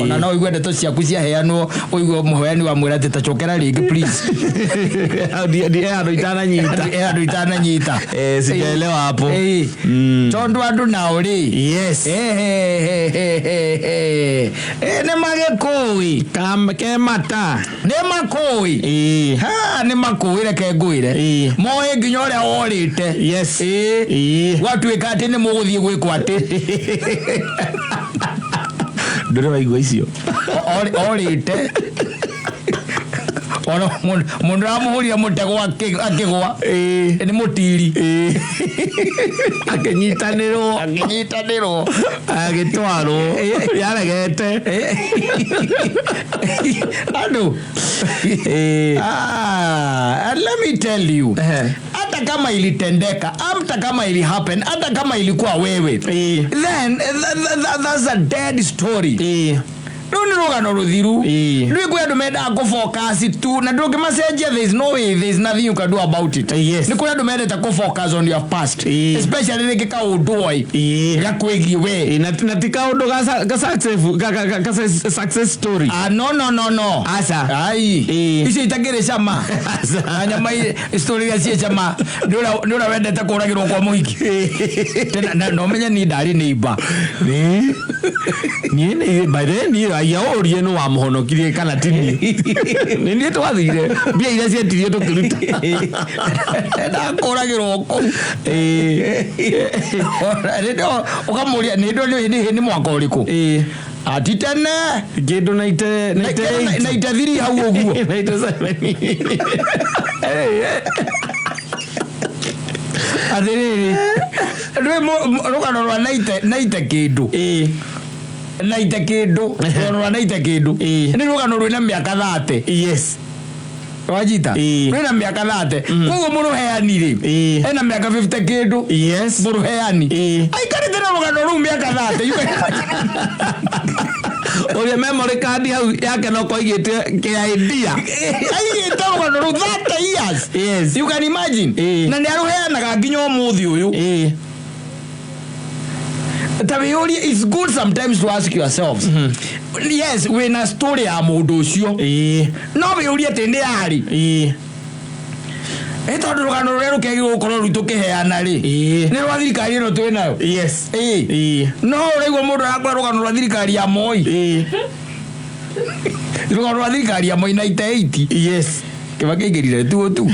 Ona no ũigue ndeto ciaku ciaheanwo, ũigue mũheani wa mwĩra atĩ ta cokera rĩngĩ, please. He handũ itananyita. He handũ itananyita. Eh, sijaelewa hapo. Eh. Tondũ andũ nao rĩ, nĩ magĩkũĩ. Kemata. Nĩ makũĩ. Ha, nĩ makũĩ, reke ngwĩre. Moĩ nginya ũrĩa worĩte. Gwatuĩka atĩ nĩ mũgũthiĩ gwĩkwo atĩ. Ndũrĩ waigua icio. Orĩte ona mũndũ aramũhũrire mũtego akĩgwa nĩ mũtiri. Akĩnyitanĩrwo. Akĩnyitanĩrwo. Agĩtwarwo yaregete. Andũ. Ah, and let me tell you, hata kama ilitendeka, hata kama ili happen, hata kama ilikuwa wewe, then that's a dead story. Rĩu nĩ rũgano rũthiru. Rĩu kwĩ andũ mendaga kũ tu na ndũngĩmacenjia. There is no way, there is nothing you can do about it. Nĩ kũrĩ andũ mendete kũ focus on your past, especially rĩngĩ kaũndũ oi gakwĩgiĩ we. Na ti kaũndũ ga success story. Ah, no, no, no, no. Aca. Ai. Icio itakĩrĩ cama. Na nyama story iria ciĩ cama nĩ ũrĩa wendete kũragĩrwo kwa mũhiki. Tena na ũmenye niĩ ndarĩ neighbor. Niĩ nĩ by the way, niĩ aya ũrie nĩ wamũhonokirie kana ti niĩ. Nĩ niĩ twathire mbia iria cietirio tũkĩruta. Ndakũragĩrwo kũu. Ũkamũria nĩ mwaka ũrĩkũ? Ati tene. Kĩndũ naite naite eight. 93 hau ũguo. 97. Atĩrĩrĩ, rwĩ rũgano rwa naite kĩndũ, naite kĩndũ, rũgano rwa naite kĩndũ nĩ rũgano rwĩna mĩaka 30. Wajita? Rwĩna mĩaka 30, koguo mũrũheani rĩ, ena mĩaka 50 kĩndũ. Mũrũheani aikarĩte na rũgano rũu mĩaka 30. You can imagine. Ũrĩa memory card hau yake no koigĩte kĩidea. Aigĩte rũgano rũu 30 years. You can imagine. Na nĩ arũheanaga nginya ũmũthĩ ũyũ. Ta wĩyũrie, it's good sometimes to ask yourselves, yes, wĩna story ya mũndũ ũcio, no wĩyũrie atĩ nĩ yarĩ ĩ, tondũ rũgano rũrĩa rũkĩagĩrĩirwo gũkorwo rĩu tũkĩheana rĩ, nĩ rwa thirikari ĩno twĩ nayo. No ũraigua mũndũ arakora rũgano rwa thirikari ya Moi, rũgano rwa thirikari ya Moi 98. Kĩbaki aingĩrire tuo tu,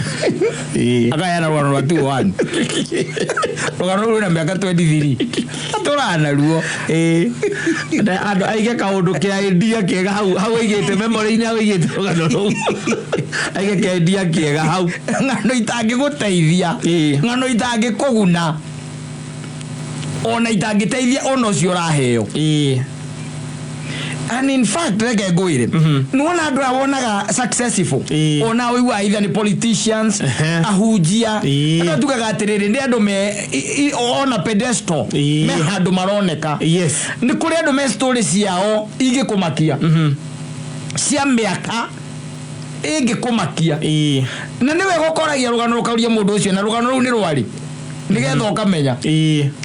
akaheana rũgano rwa 21, rũgano rũu rwĩna mĩaka 23 atũraga naruo. Na andũ aige kaũndũ kĩa idea kĩega hau, hau aigĩte memory-inĩ, hau aigĩte rũgano rũu, aige kĩa idea kĩega hau. Ng'ano itangĩgũteithia, ng'ano itangĩkũguna, ona itangĩteithia ona ũcio ũraheo. And in fact, reke ngwĩre, nĩwona andũ aya wonaga successful, ona ũiguaga either nĩ politicians, ahunjia, andũ tugaga atĩrĩrĩ, nĩ andũ me ona pedestal, me handũ maroneka. Nĩ kũrĩ andũ me story ciao ingĩkũmakia, cia mĩaka ĩngĩkũmakia, na nĩ wega ũkoragia rũgano, rũkauria mũndũ ũcio na rũgano rũu nĩ rwarĩ, nĩgetha ũkamenya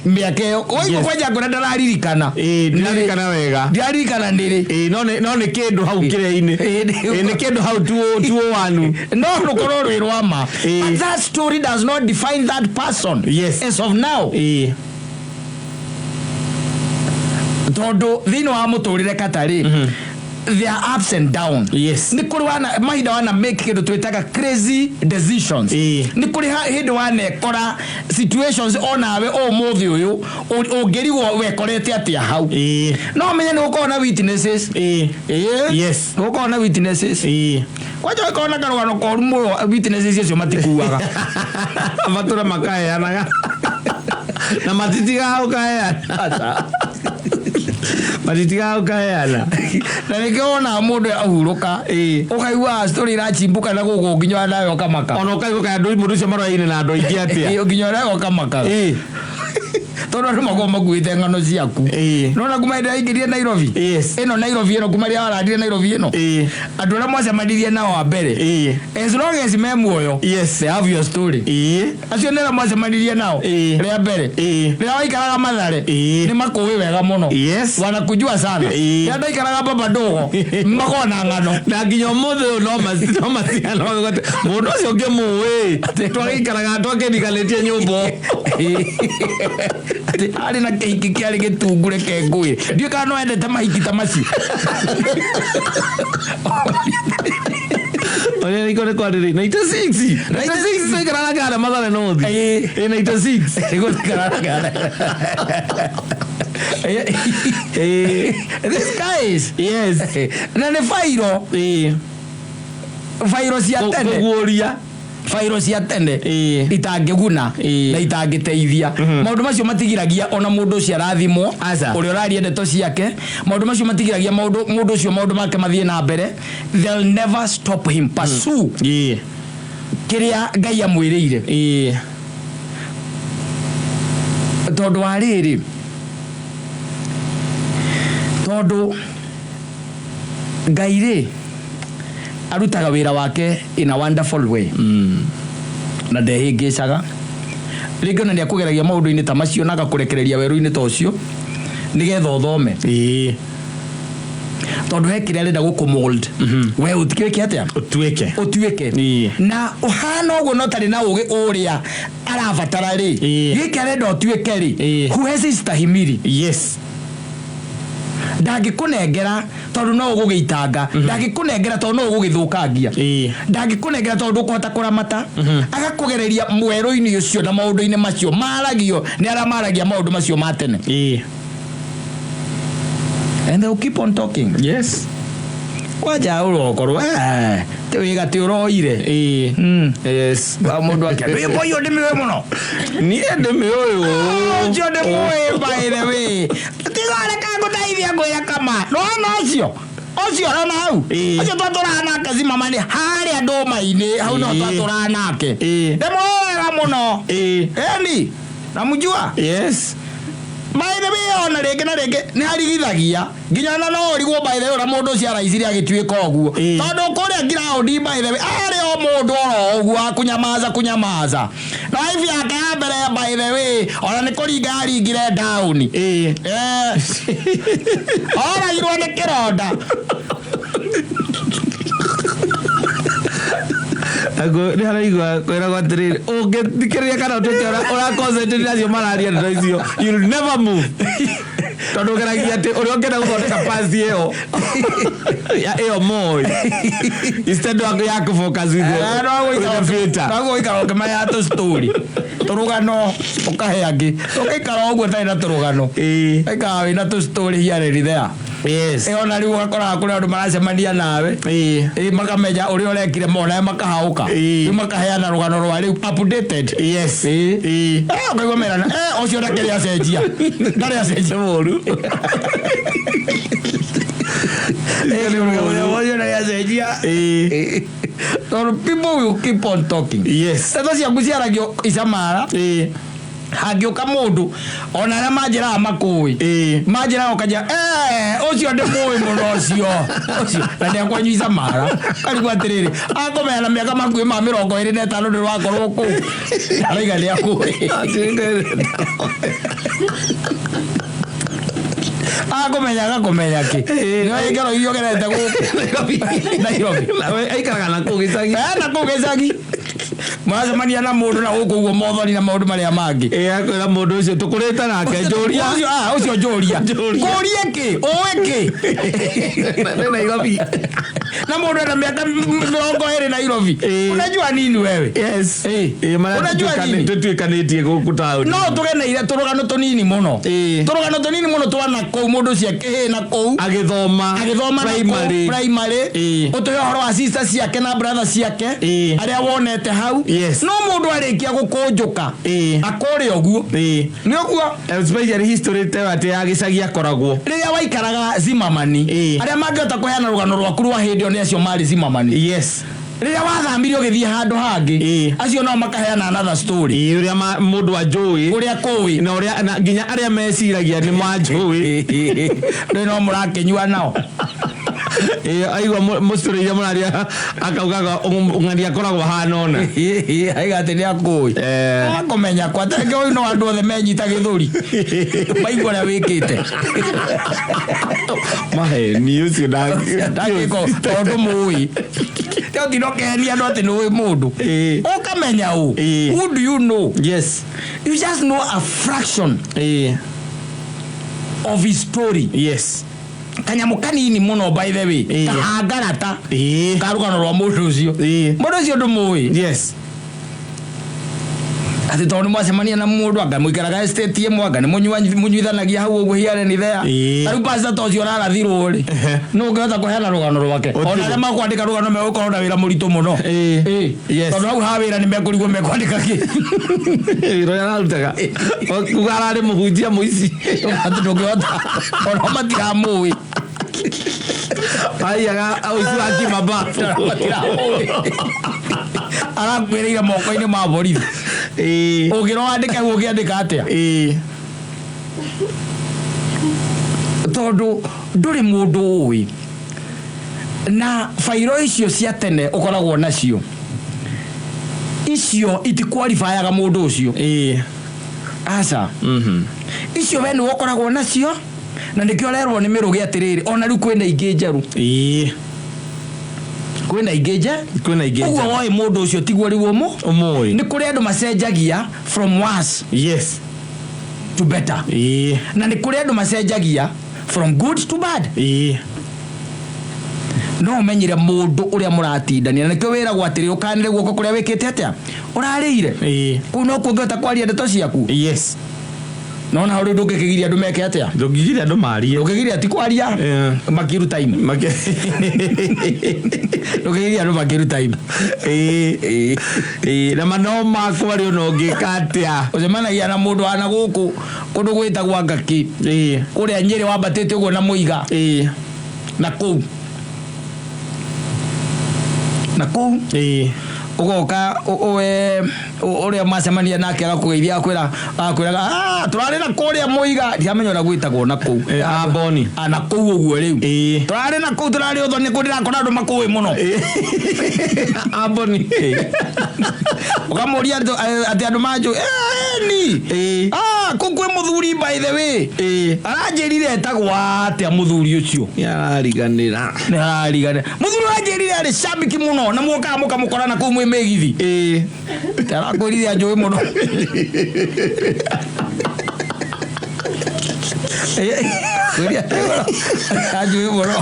mĩaka ĩyo waigua. Kwanja ngũra ndararirikana. Ndiririkana wega. Ndiraririkana nĩrĩ. No nĩ kĩndũ hau kĩrĩa-inĩ. Nĩ kĩndũ hau tuo wanu. No rũkorwo rwĩ rwa ma, but that story does not define that person as of now, tondũ thĩinĩ wa mũtũrĩre katarĩ, there are ups and downs. Nĩ kũrĩ wana mahinda wana make kĩndũ twĩtaga crazy decisions. Nĩ kũrĩ hĩndĩ wanekora situations onawe ũmũthĩ ũyũ ũngĩrigwo wekorete atĩa hau. No menye nĩ gũkorwo na witnesses. Nĩ gũkorwo na witnesses. Kwanja ũgĩkorwo na karũgano koru mũno, witnesses acio matikuaga. Matũra makaheanaga na matitigaga gũkaheana, matitigaga gũkaheana. Na nĩkĩo wonaga mũndũ ahurũka, ũkaigua story irachimbũka na gũkũ nginya nawe ũkamaka. Ona ũkaigua kaĩ andũ mũndũ ũcio maroyaine na andũ aingĩ atĩa. Nginya nawe ũkamaka. Tondũ andũ makoragwo makuĩte ng'ano ciaku. Nona kuma hĩndĩ ĩrĩa aingĩrire Nairobi. Ĩno Nairobi ĩno, kuma rĩrĩa warandire Nairobi ĩno, andũ arĩa mwacemanirie nao a mbere, as long as me muoyo, they have your story. Acio nĩ arĩa mwacemanirie nao rĩa mbere, rĩrĩa waikaraga Mathare, nĩ makũĩ wega mũno. Wanakujua sana. Rĩrĩa ndaikaraga Baba Ndogo, makoragwo na ng'ano. Na nginya ũmũthĩ ũyũ no matigana mũndũ ũcio ngĩmũĩ, twagĩikaraga twakĩriganĩtie nyũmba. Atĩ arĩ na kĩhiki kĩarĩ gĩtungu, reke ngwĩre, ndiũĩ kana no endete mahiki ta macio. Ũrĩa nĩko nĩ kwarĩrĩ 96 96 twaikaraga kana Mathare North. Ĩ 96. Nĩgũikaraga. These guys. Na nĩ bairo, bairo cia tene. Kũguũria. Bairo cia tene itangĩguna na itangĩteithia. Maũndũ macio matigiragia ona mũndũ ũcio arathimwo. Aca. Ũrĩa ũraria ndeto ciake, maũndũ macio matigiragia maũndũ mũndũ ũcio maũndũ make mathiĩ na mbere. They'll never stop him pursue kĩrĩa Ngai amwĩrĩire. Tondũ wa rĩrĩ, tondũ Ngai rĩ, arutaga wĩra wake in a wonderful way na ndehĩngĩcaga. Rĩngĩ ona nĩ akũgeragia maũndũ-inĩ ta macio na agakũrekereria werũ-inĩ ta ũcio nĩgetha ũthome, tondũ he kĩrĩa arenda gũkũ-mold we ũtuĩke atĩa? Ũtuĩke. Ũtuĩke. Na ũhana ũguo no tarĩ na ũgĩ ũrĩa arabatara rĩ, gĩkĩ arenda ũtuĩke rĩ, huwezi stahimili. Ndangĩkũnengera tondũ no ũgũgĩitanga, ndangĩkũnengera tondũ no ũgũgĩthũkangia, ndangĩkũnengera tondũ ndũkũhota kũramata. Agakũgereria mwerũ-inĩ ũcio na maũndũ-inĩ macio maragio nĩ arĩa maragia maũndũ macio ma tene. And they will keep on talking. Kwanja ũrokorwo ti wĩga ti ũroire. Wa mũndũ akĩa rwĩmbo ũyũ ndĩmĩũĩ mũno. Niĩ ndĩmĩũĩ. Ũcio ndĩmũĩ, by the way. Tiga reke ngũteithie, ngwĩre kama nĩwona ũcio ũcio ũrona hau, ũcio twatũraga nake Zimamani harĩa ndũma-inĩ hau, no twatũraga nake. Ndĩmũĩ wega mũno. Eni namjua. By the way, ona rĩngĩ na rĩngĩ nĩ arigithagia nginya ona no ũrigwo, by the way, ũrĩa mũndũ ũcio araicire agĩtuĩka ũguo. Tondũ kũrĩa ground, by the way, arĩ o mũndũ oro ũguo wa kunyamaza kunyamaza, na wife yake ya mbere, by the way, ona nĩ kũringa aringire down. Oragirwo nĩ kĩronda. Nĩ haraigua kwĩragwo atĩrĩrĩ, ũngĩthikĩrĩria kana ũtuĩke ũra concentrate na acio mararia ndeto icio, you'll never move, tondũ ũgeragia atĩ ũrĩa ũngĩenda gũthondeka pasi ĩyo ĩyo moĩ instead wa ya kũ-focus with the filter. Naguo gũikara ũkĩmaya tũ story, tũrũgano ũkahe angĩ, ũgaikara ũguo ũtarĩ na tũrũgano, ũgaikara wĩna tũ story here and there. Ona rĩu ũgakoraga kũrĩ andũ maracemania nawe, makamenya ũrĩa ũrekire monawe, makahaũka. Rĩu makaheana rũgano rwa rĩu updated. Ũkaigua merana, ũcio ndakĩrĩ acenjia, ndarĩ acenjia. Nĩ mũru. Ũcio ndarĩ acenjia. Tondũ people will keep on talking. Ndeto ciaku ciaragio icamara. Hangĩũka mũndũ, ona arĩa manjĩraga makũĩ, manjĩraga ũkanja, ũcio ndĩmũĩ mũno, ũcio ũcio na nĩ akwanyu icamara. Karigwo atĩrĩrĩ, akũmenya na mĩaka makuĩ ma 25 ndĩ wakorwo kũu, araiga nĩ akũĩ, akũmenya agakũmenya kĩ? Nĩ ngero iria ũgerete gũkũ Nairobi. Aikaraga na kũu gĩcagi. Na kũu gĩcagi mũracemania na mũndũ na gũkũ ũguo mothoni na maũndũ marĩa mangĩ. Akwĩra mũndũ ũcio tũkũrĩte nake, njũria. Ũcio, ũcio njũria. Njũria. Kũrie kĩ? Ũĩ kĩ? Nĩ Nairobi. Na mũndũ ena mĩaka 20 Nairobi. Unajua nini wewe? Marĩa Unajua nini? Tũtuĩkanĩtie gũkũ taũni. No tũgeneire tũrũgano tũnini mũno. Tũrũgano tũnini mũno twana kũu, mũndũ ũcio akĩhĩ na kũu, agĩthoma agĩthoma na kũu primary. Primary. Ũtũhe ũhoro wa sister ciake na brother ciake arĩa wonete hau. No mũndũ arĩkia gũkũnjũka, akũrĩa ũguo, nĩ ũguo. Especially history ta ĩyo atĩ ya gĩcagi akoragwo. Rĩrĩa waikaraga Zimamani, arĩa mangĩhota kũheana rũgano rwaku rwa hĩndĩ ĩyo nĩ acio marĩ Zimamani. Rĩrĩa wathamire ũgĩthiĩ handũ hangĩ, acio nao makaheana another story. Ĩĩ, ũrĩa mũndũ anjũĩ. Ũrĩa kũĩ. Na ũrĩa na nginya arĩa meciragia nĩ manjũĩ. Rĩu no mũrakĩnyua nao. Ĩĩ, aigua mũcũrĩ iria mũraria akaugaga ng'ani akoragwo ahana ũna. Aiga atĩ nĩ akũĩ. Akũmenya kwa tenge ũyũ no andũ othe menyita gĩthũri maigua ũrĩa wĩkĩte. Maheni ũcio. Ndangĩko tondũ mũĩ teo tino kehenia andũ atĩ nĩ ũĩ mũndũ. Ũkamenya ũ. Who do you know? You just know a fraction of his story. Kanyamũ kanini mũno, by the way. Kahangarata ka rũgano rwa mũndũ ũcio. Mũndũ ũcio ndũmũĩ. Atĩ tondũ nĩ mwacemania na mũndũ, anga mũikaraga estate ĩmwe, anga nĩ mũnyuithanagia hau ũguo, here and there. Ta rĩu pastor ta ũcio ũrarathirwo rĩ, nũ ũngĩhota kũheana rũgano rwake? Gũtirĩ. Ona arĩa makwandĩka rũgano megũkorwo na wĩra mũritũ mũno. Tondũ hau ha wĩra nĩ mekũrigwo mekwandĩka kĩ. Wĩra ũrĩa ararutaga kuga ararĩ mũhunjia mũici. Atĩ ndũngĩhota, ona matiramũĩ. Aiyaga ũici wa kĩmababu. Matiramũĩ, arakuĩrĩire moko-inĩ ma borithi. Ũngĩrwo wandĩke hau, ũngĩandĩka atĩa? Tondũ ndũrĩ mũndũ ũĩ na bairo icio cia tene ũkoragwo nacio, icio itikwaribayaga mũndũ ũcio. Aca, icio we nĩwe ũkoragwo nacio, na nĩkĩo ũrerwo nĩ mĩrũgĩ atĩrĩrĩ, ona rĩu kwĩna ingĩ njerũ. Kwĩna ingĩ nje. Kwĩna ingĩ ũguo njerũ. Woĩ mũndũ ũcio tiguo rĩu ũmũ ũmũĩ. Nĩ kũrĩ andũ macenjagia from worse to better, na nĩ kũrĩ andũ macenjagia from good to bad. No ũmenyire mũndũ ũrĩa mũratindania, na nĩkĩo wĩragwo atĩrĩ, ũkanĩre guoko kũrĩa wĩkĩte atĩa, ũrarĩire. Kũu no kuo ũngĩhota kwaria ndeto ciaku. Nona hau rĩu ndũngĩkĩgiria andũ meke atĩa? Ndũngĩgiria andũ marie. Ndũngĩgiria ti kwaria. Makiru time. Ndũngĩgiria andũ makiru time. Ĩĩ, na mano makwa rĩ, ona ũngĩka atĩa. Ũcemanagia na mũndũ wana gũkũ kũndũ gwĩtagwo Ngaki, kũrĩa Nyĩrĩ wambatĩte ũguo na Mũiga, na kũu na kũu ũgoka we ũrĩa macemania nake agakũgeithia, akwĩra, akwĩraga, "Ah, tũrarĩ na kũrĩa Mũiga." Ndiramenya ũrĩa gwĩtagwo na kũu. Amboni. Ah, na kũu ũguo rĩu. Tũrarĩ na kũu, tũrarĩ ũthoni kũu, ndĩrakora andũ makũĩ mũno. Amboni. Ũkamũria atĩ andũ manjũ ni. Ah, kũu kwĩ mũthuri, by the way, aranjĩrire etagwo atĩa mũthuri ũcio? Nĩarariganĩra. Nĩ ararigana mũthuri ũranjĩrire arĩ cambiki mũno na muokaga mũkamũkora na kũu mwĩ mĩgithi. Arakwĩrire anjũĩ mũno. Kwĩrire anjũĩ mũno.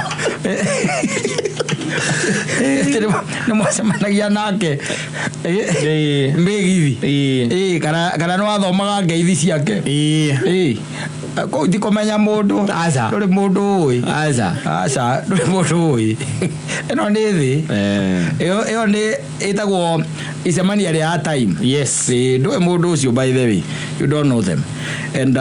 Atĩ nĩ mwacemanagia nake mĩgithi. Kana nĩ wathomaga ngeithi ciake. Kũu ti kũmenya mũndũ. Aca. Ndũrĩ mũndũ ũĩ. Aca. Aca, ndũrĩ mũndũ ũĩ. Ĩno nĩ thĩ. Ĩyo nĩ ĩtagwo icemania rĩa time. Ndũĩ mũndũ ũcio, by the way, you don't know them. And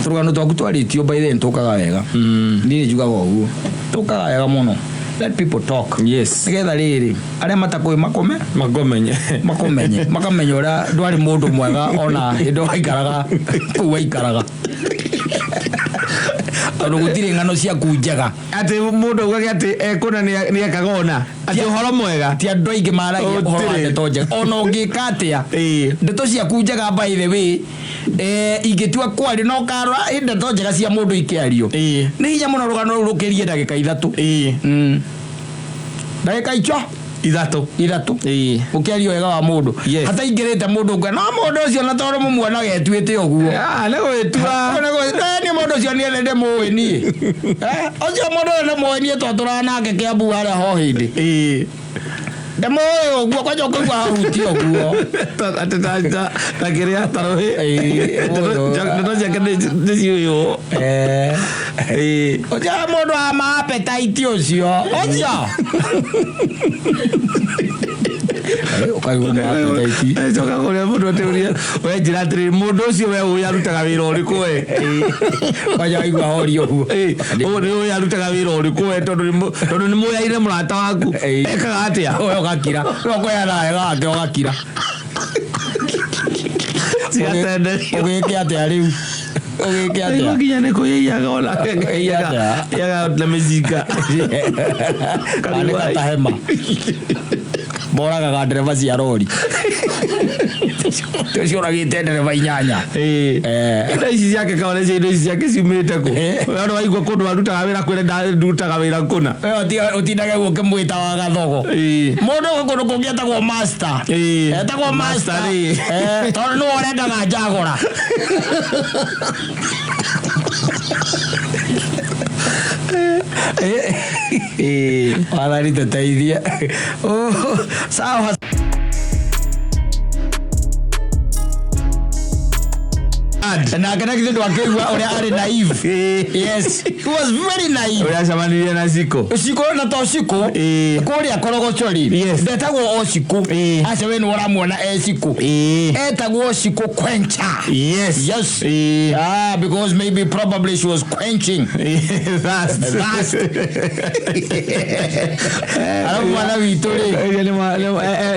tũrũgano twaku twarĩtio, by the way, nĩtũkaga wega. Niĩ njugaga ũguo, tũkaga wega mũno. Let people talk. Nĩgetha rĩrĩ arĩa matakũĩ makome. Makomenye. Makomenye, makamenya ũrĩa ndwarĩ mũndũ mwega ona hĩndĩ waikaraga kũu waikaraga, tondũ gũtirĩ ng'ano ciaku njega. Atĩ mũndũ augage atĩ ekũna nĩekaga ona atĩ ũhoro mwega. Ti andũ aingĩ maragia ũhoro wa Gũtirĩ. ndeto njega, ona ũngĩka atĩa. Ndeto ciaku njega, by the way, ingĩtua kwario no karora ĩ ndeto njega cia mũndũ ikĩario, nĩ hinya mũno rũgano rũu rũkĩrie ndagĩka 3. Ndagĩka icio 3. 3. Ũkĩaria wega wa mũndũ, hataingĩrĩte mũndũ ũngĩ, no mũndũ ũcio na tondũ mũmuonaga etuĩte ũguo. Ah, nĩ gwĩtua. Nĩ mũndũ ũcio niĩ ndĩmũĩ niĩ. Ũcio mũndũ ũyũ ndĩmũĩ niĩ, twatũraga nake Kĩambu harĩa ho hĩndĩ. Ndĩmũĩ ũguo kwanja ũkũigua hahutia ũguo. Atĩ ta kĩrĩa ta rũhĩ. Ndeto ciake nĩ ciũyũ. Ũcio mũndũ wa ma appetite, ũcio ũcio. Ũkaigua nĩ appetite. Coka kũrĩa mũndũ atĩũria we njĩra atĩrĩrĩ, mũndũ ũcio we ũyũ arutaga wĩra ũrĩkũ we? Kwanja waigua horia ũguo. Ũyũ nĩ ũyũ arutaga wĩra ũrĩkũ we, tondũ nĩ mũyaire mũrata waku? Ekaga atĩa? We ũgakira, we ũkoya nawe gake ũgakira. Cigatenderio. Ũgĩke atĩa rĩu? Ũgĩke Rĩu atĩa? nginya nĩ kũyĩiyaga onake. Atĩa? Yaga na mĩcinga. Kana nĩ katahema moragaga ndereba cia rori, cioragĩte ndereba 8. Indo ici ciake kaona icio, indo ici ciake ciumĩte kũ? We ona waigua kũndũ arutaga wĩra, kwĩre ndutaga wĩra kũna. We ũtindage guo ũkĩmwĩta wa gathogo. Mũndũ ũyũ kũndũ kũngĩ etagwo master. Etagwo master. Master rĩ. Tondũ nĩwe ũrengaga njagũra. Wathani tũteithie. Oh, sawa. Nake na githĩ ndwakĩigua ũrĩa arĩ naive? Yes, he was very naive. Ũrĩa acemanirie na Ciko. Ciko na to Ciko. Kũrĩa Korogocho rĩ, ndetagwo o Ciko. Aca, we nĩ ũramuona e Ciko. Etagwo Ciko Quencher. Yes. Ah, because maybe probably she was quenching Thirst. Thirst. Alafu mwana witũ rĩ, Ĩrĩa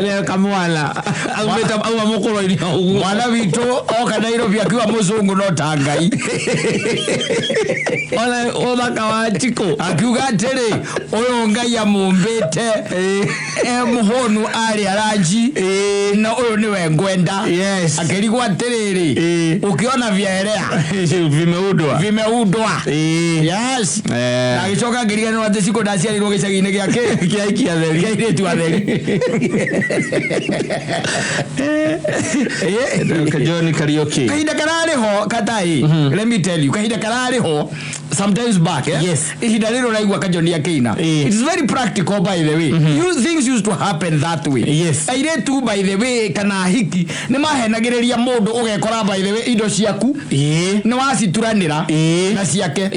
nĩ kamwana aumĩte auma mũkũrũ-inĩ ũguo. Mwana witũ oka Nairobi akiuga mũcũngũ no ta Ngai. Ona ũthaka wa Chiko. Akiuga atĩrĩ, ũyũ Ngai amũmbĩte e mũhũnu, arĩ aranji na ũyũ nĩwe ngwenda. Akĩrigwo atĩrĩrĩ, ũkĩona vyaelea vimeundwa. Vimeundwa. Yes. Na agĩcoka akĩriganĩrwo atĩ Ciko ndaciarĩirwo gĩcagi-inĩ gĩake kĩa aikia theri. Kĩa airĩtu atheri. John Kariuki. Kahinda kararĩ ho katai, let me tell you, kahinda kararĩ ho sometimes back, eh? Ihinda rĩrĩ ũraigua Kajoni akĩina, it's very practical, by the way. You, things used to happen that way. Airĩtu, by the way, kana hiki nĩ mahenagĩrĩria mũndũ, ũgekora, by the way, indo ciaku nĩ wacituranĩra na ciake.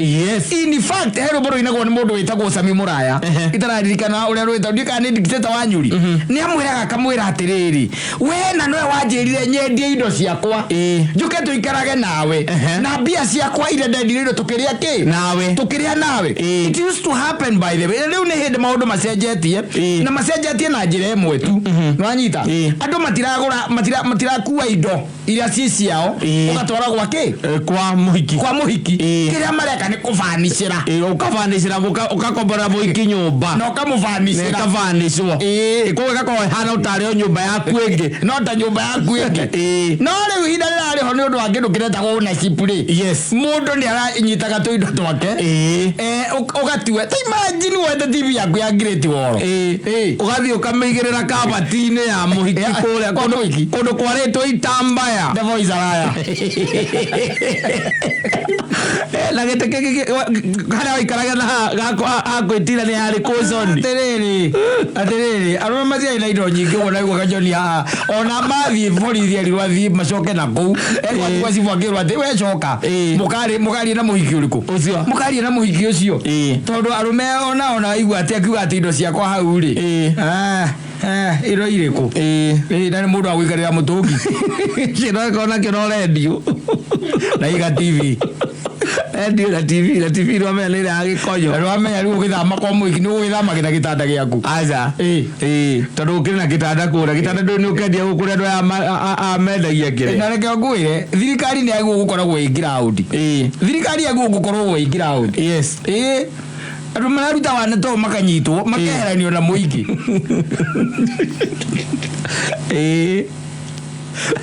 In fact, he rwĩmbo rũinagwo nĩ mũndũ wĩtagwo Sami Mũraya, itararirikana ũrĩa rwĩtagwo, ndiũĩ kana nĩ dictator wa Nyuri. Nĩ amwĩraga, akamwĩra atĩrĩrĩ, we na nowe wanjĩrire nyendie indo ciakwa, njũke tũikarage nawe, na mbia ciakwa iria ndendire indo tũkĩrĩa kĩ Nawe. Tũkĩrĩa nawe. It used to happen, by the way. Rĩu nĩ hĩndĩ maũndũ macenjetie, na macenjetie na njĩra ĩmwe tu. Nĩwanyita? Andũ matiragũra, matirakua indo iria ci ciao, ũgatwara gwa kĩ? Kwa mũhiki. Kwa mũhiki. Kĩrĩa mareka nĩ kũbanicĩra. Ũkabanicĩra, ũkakombora mũhiki nyũmba. Na ũkamũbanicĩra. Ĩkabanicwo. Koguo ĩgakorwo ĩhana ũtarĩ o nyũmba yaku ĩngĩ. No ta nyũmba yaku ĩngĩ. No rĩu ihinda rĩrarĩ ho nĩ ũndũ wa kĩndũ kĩretagwo ownership rĩ, mũndũ nĩ aranyitaga tũindo twake. Ũgatua ta imagine wete TV yaku ya Great Wall. Ũgathiĩ ũkamĩigĩrĩra kabati-inĩ ya mũhiki kũrĩa Kwa kũndũ mũhiki. kũndũ kwarĩtwo itambaya. The voice araya. Na gĩtĩ kĩngĩ harĩa waikaraga na hakwĩtira nĩ harĩ kũconi. Atĩrĩrĩ, atĩrĩrĩ, arũme matiarĩ na indo nyingĩ ũguo. Naigua Kajoni haha, ona mathiĩ borithi erirwo athiĩ macoke na kũu egwathiĩ cibũ akĩrwo atĩ we coka, mũkarie na mũhiki ũrĩkũ? Ũcio. Mũkarie na mũhiki ũcio. Tondũ arũme ona waigua atĩ akiuga atĩ indo ciakwa hau rĩ, ah, ah, indo irĩkũ? Na nĩ mũndũ wa gũikarĩra mũtũngi. Kĩroka nakĩo no rendio. Na iga TV. Rendio na TV, na TV rwamenya nĩ ĩrĩa ya gĩkonyo. Na nĩwamenya rĩu ũgĩthama kwa mũhiki nĩ ũgũgĩthama na gĩtanda gĩaku. Aca. Tondũ ũkĩrĩ na gĩtanda kũrĩa, gĩtanda ndũĩ nĩ ũkendia gũkũ kũrĩa andũ aya mendagia kĩrĩa. Na reke ngwĩre, thirikari nĩ yagĩrĩirwo gũkoragwo ĩ ground. Thirikari yagĩrĩirwo gũkorwo ĩ ground. Andũ mararuta wana to makanyitwo, makeheranio na mũingĩ,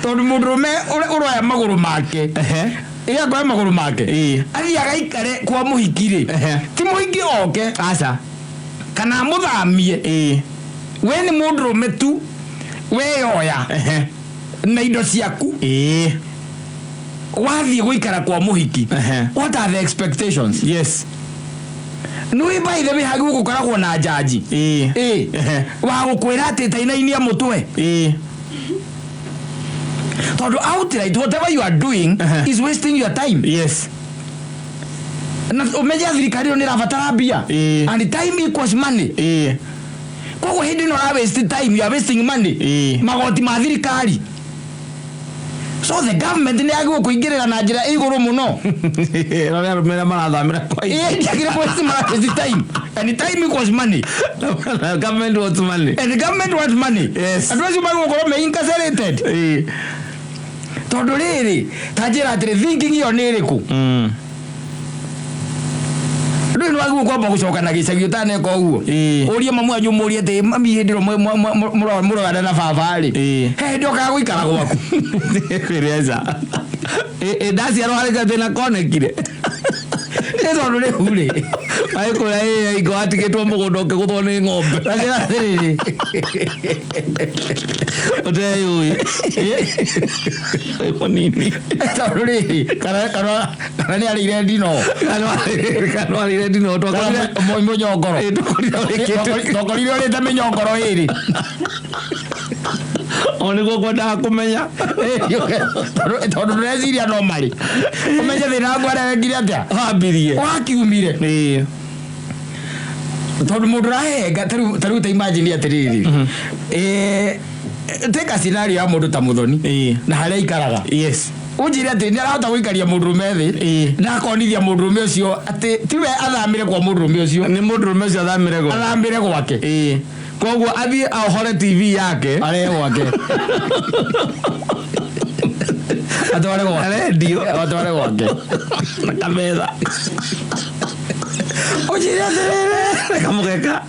tondũ mũndũrũme ũrĩa ũroya magũrũ make, ĩ akoya magũrũ make, athiĩ agaikare kwa mũhiki rĩ, ti mũhiki oke Aca. kana amũthamie. We nĩ mũndũrũme tu weyoya na indo ciaku, wathiĩ gũikara kwa mũhiki. What are the expectations? Nĩ by the way, hagĩrĩirwo gũkoragwo na njanji wa gũkwĩra atĩ tainainia mũtwe, tondũ outright whatever you are doing is wasting your time. Na ũmenye thirikari ĩyo nĩ ĩrabatara mbia, and time equals money. Koguo hĩndĩ ĩno ũra waste time, you are wasting money. Magoti ma thirikari. So the government nĩ yagĩrĩirwo kũingĩrĩra na njĩra ĩ igũrũ mũno. Rore arũme arĩa marathamĩra kwa Ĩĩ, ndiagĩrĩirwo waste, mara waste time, and time equals money. Government wants money. And the government wants money. Andũ acio magĩrĩirwo gũkorwo me incarcerated. Tondũ rĩrĩ, ta njĩra atĩrĩ, thinking ĩyo nĩ ĩrĩkũ? Rĩu nĩ wagĩrĩirwo kwamba gũcoka na gĩcagi ũtaneka ũguo. Ũrie mamu wanyu, ũmũrie atĩ, "Mami, hĩndĩ ĩro mũrogana na baba rĩ, he hĩndĩ okaga gũikara gwaku?" Kwĩreza ndaciarwo harĩ gathĩna konekire. Nĩ tondũ rĩu rĩ, agĩkũra ĩ ingo watigĩtwo mũgũnda ũkĩgũthwo nĩ ng'ombe. Ta njĩra atĩrĩrĩ, ũteyũĩ wĩ mũnini. Tondũ rĩrĩ, kana nĩ arĩire ndino. Kana warĩire ndino twakorire. Kana mũnyongoro. Ĩ, twakorire ũrĩkĩte. Twakorire ũrĩte mĩnyongoro ĩrĩ. O nĩguo kwendaga kũmenya. Tondũ ndũreciria no marĩ ũmenye thĩna waku arĩa wekire atĩa. Wambirie. Wakiumire. Tondũ mũndũ ũrahenga tarĩu ta imagine atĩrĩrĩ, take a scenario ya mũndũ ta Mũthoni na harĩa aikaraga. Ũnjĩre atĩ nĩ arahota gũikaria mũndũrũme thĩ na akonithia mũndũrũme ũcio atĩ tiwe athamĩre kwa mũndũrũme ũcio. Nĩ mũndũrũme ũcio athamĩre gwa Athamĩre gwake. Koguo athiĩ ahore TV yake. Arehe gwake, atware gwake. Redio. Atware gwake. Na kametha. Ũnjĩre atĩrĩrĩ, kamũgeka.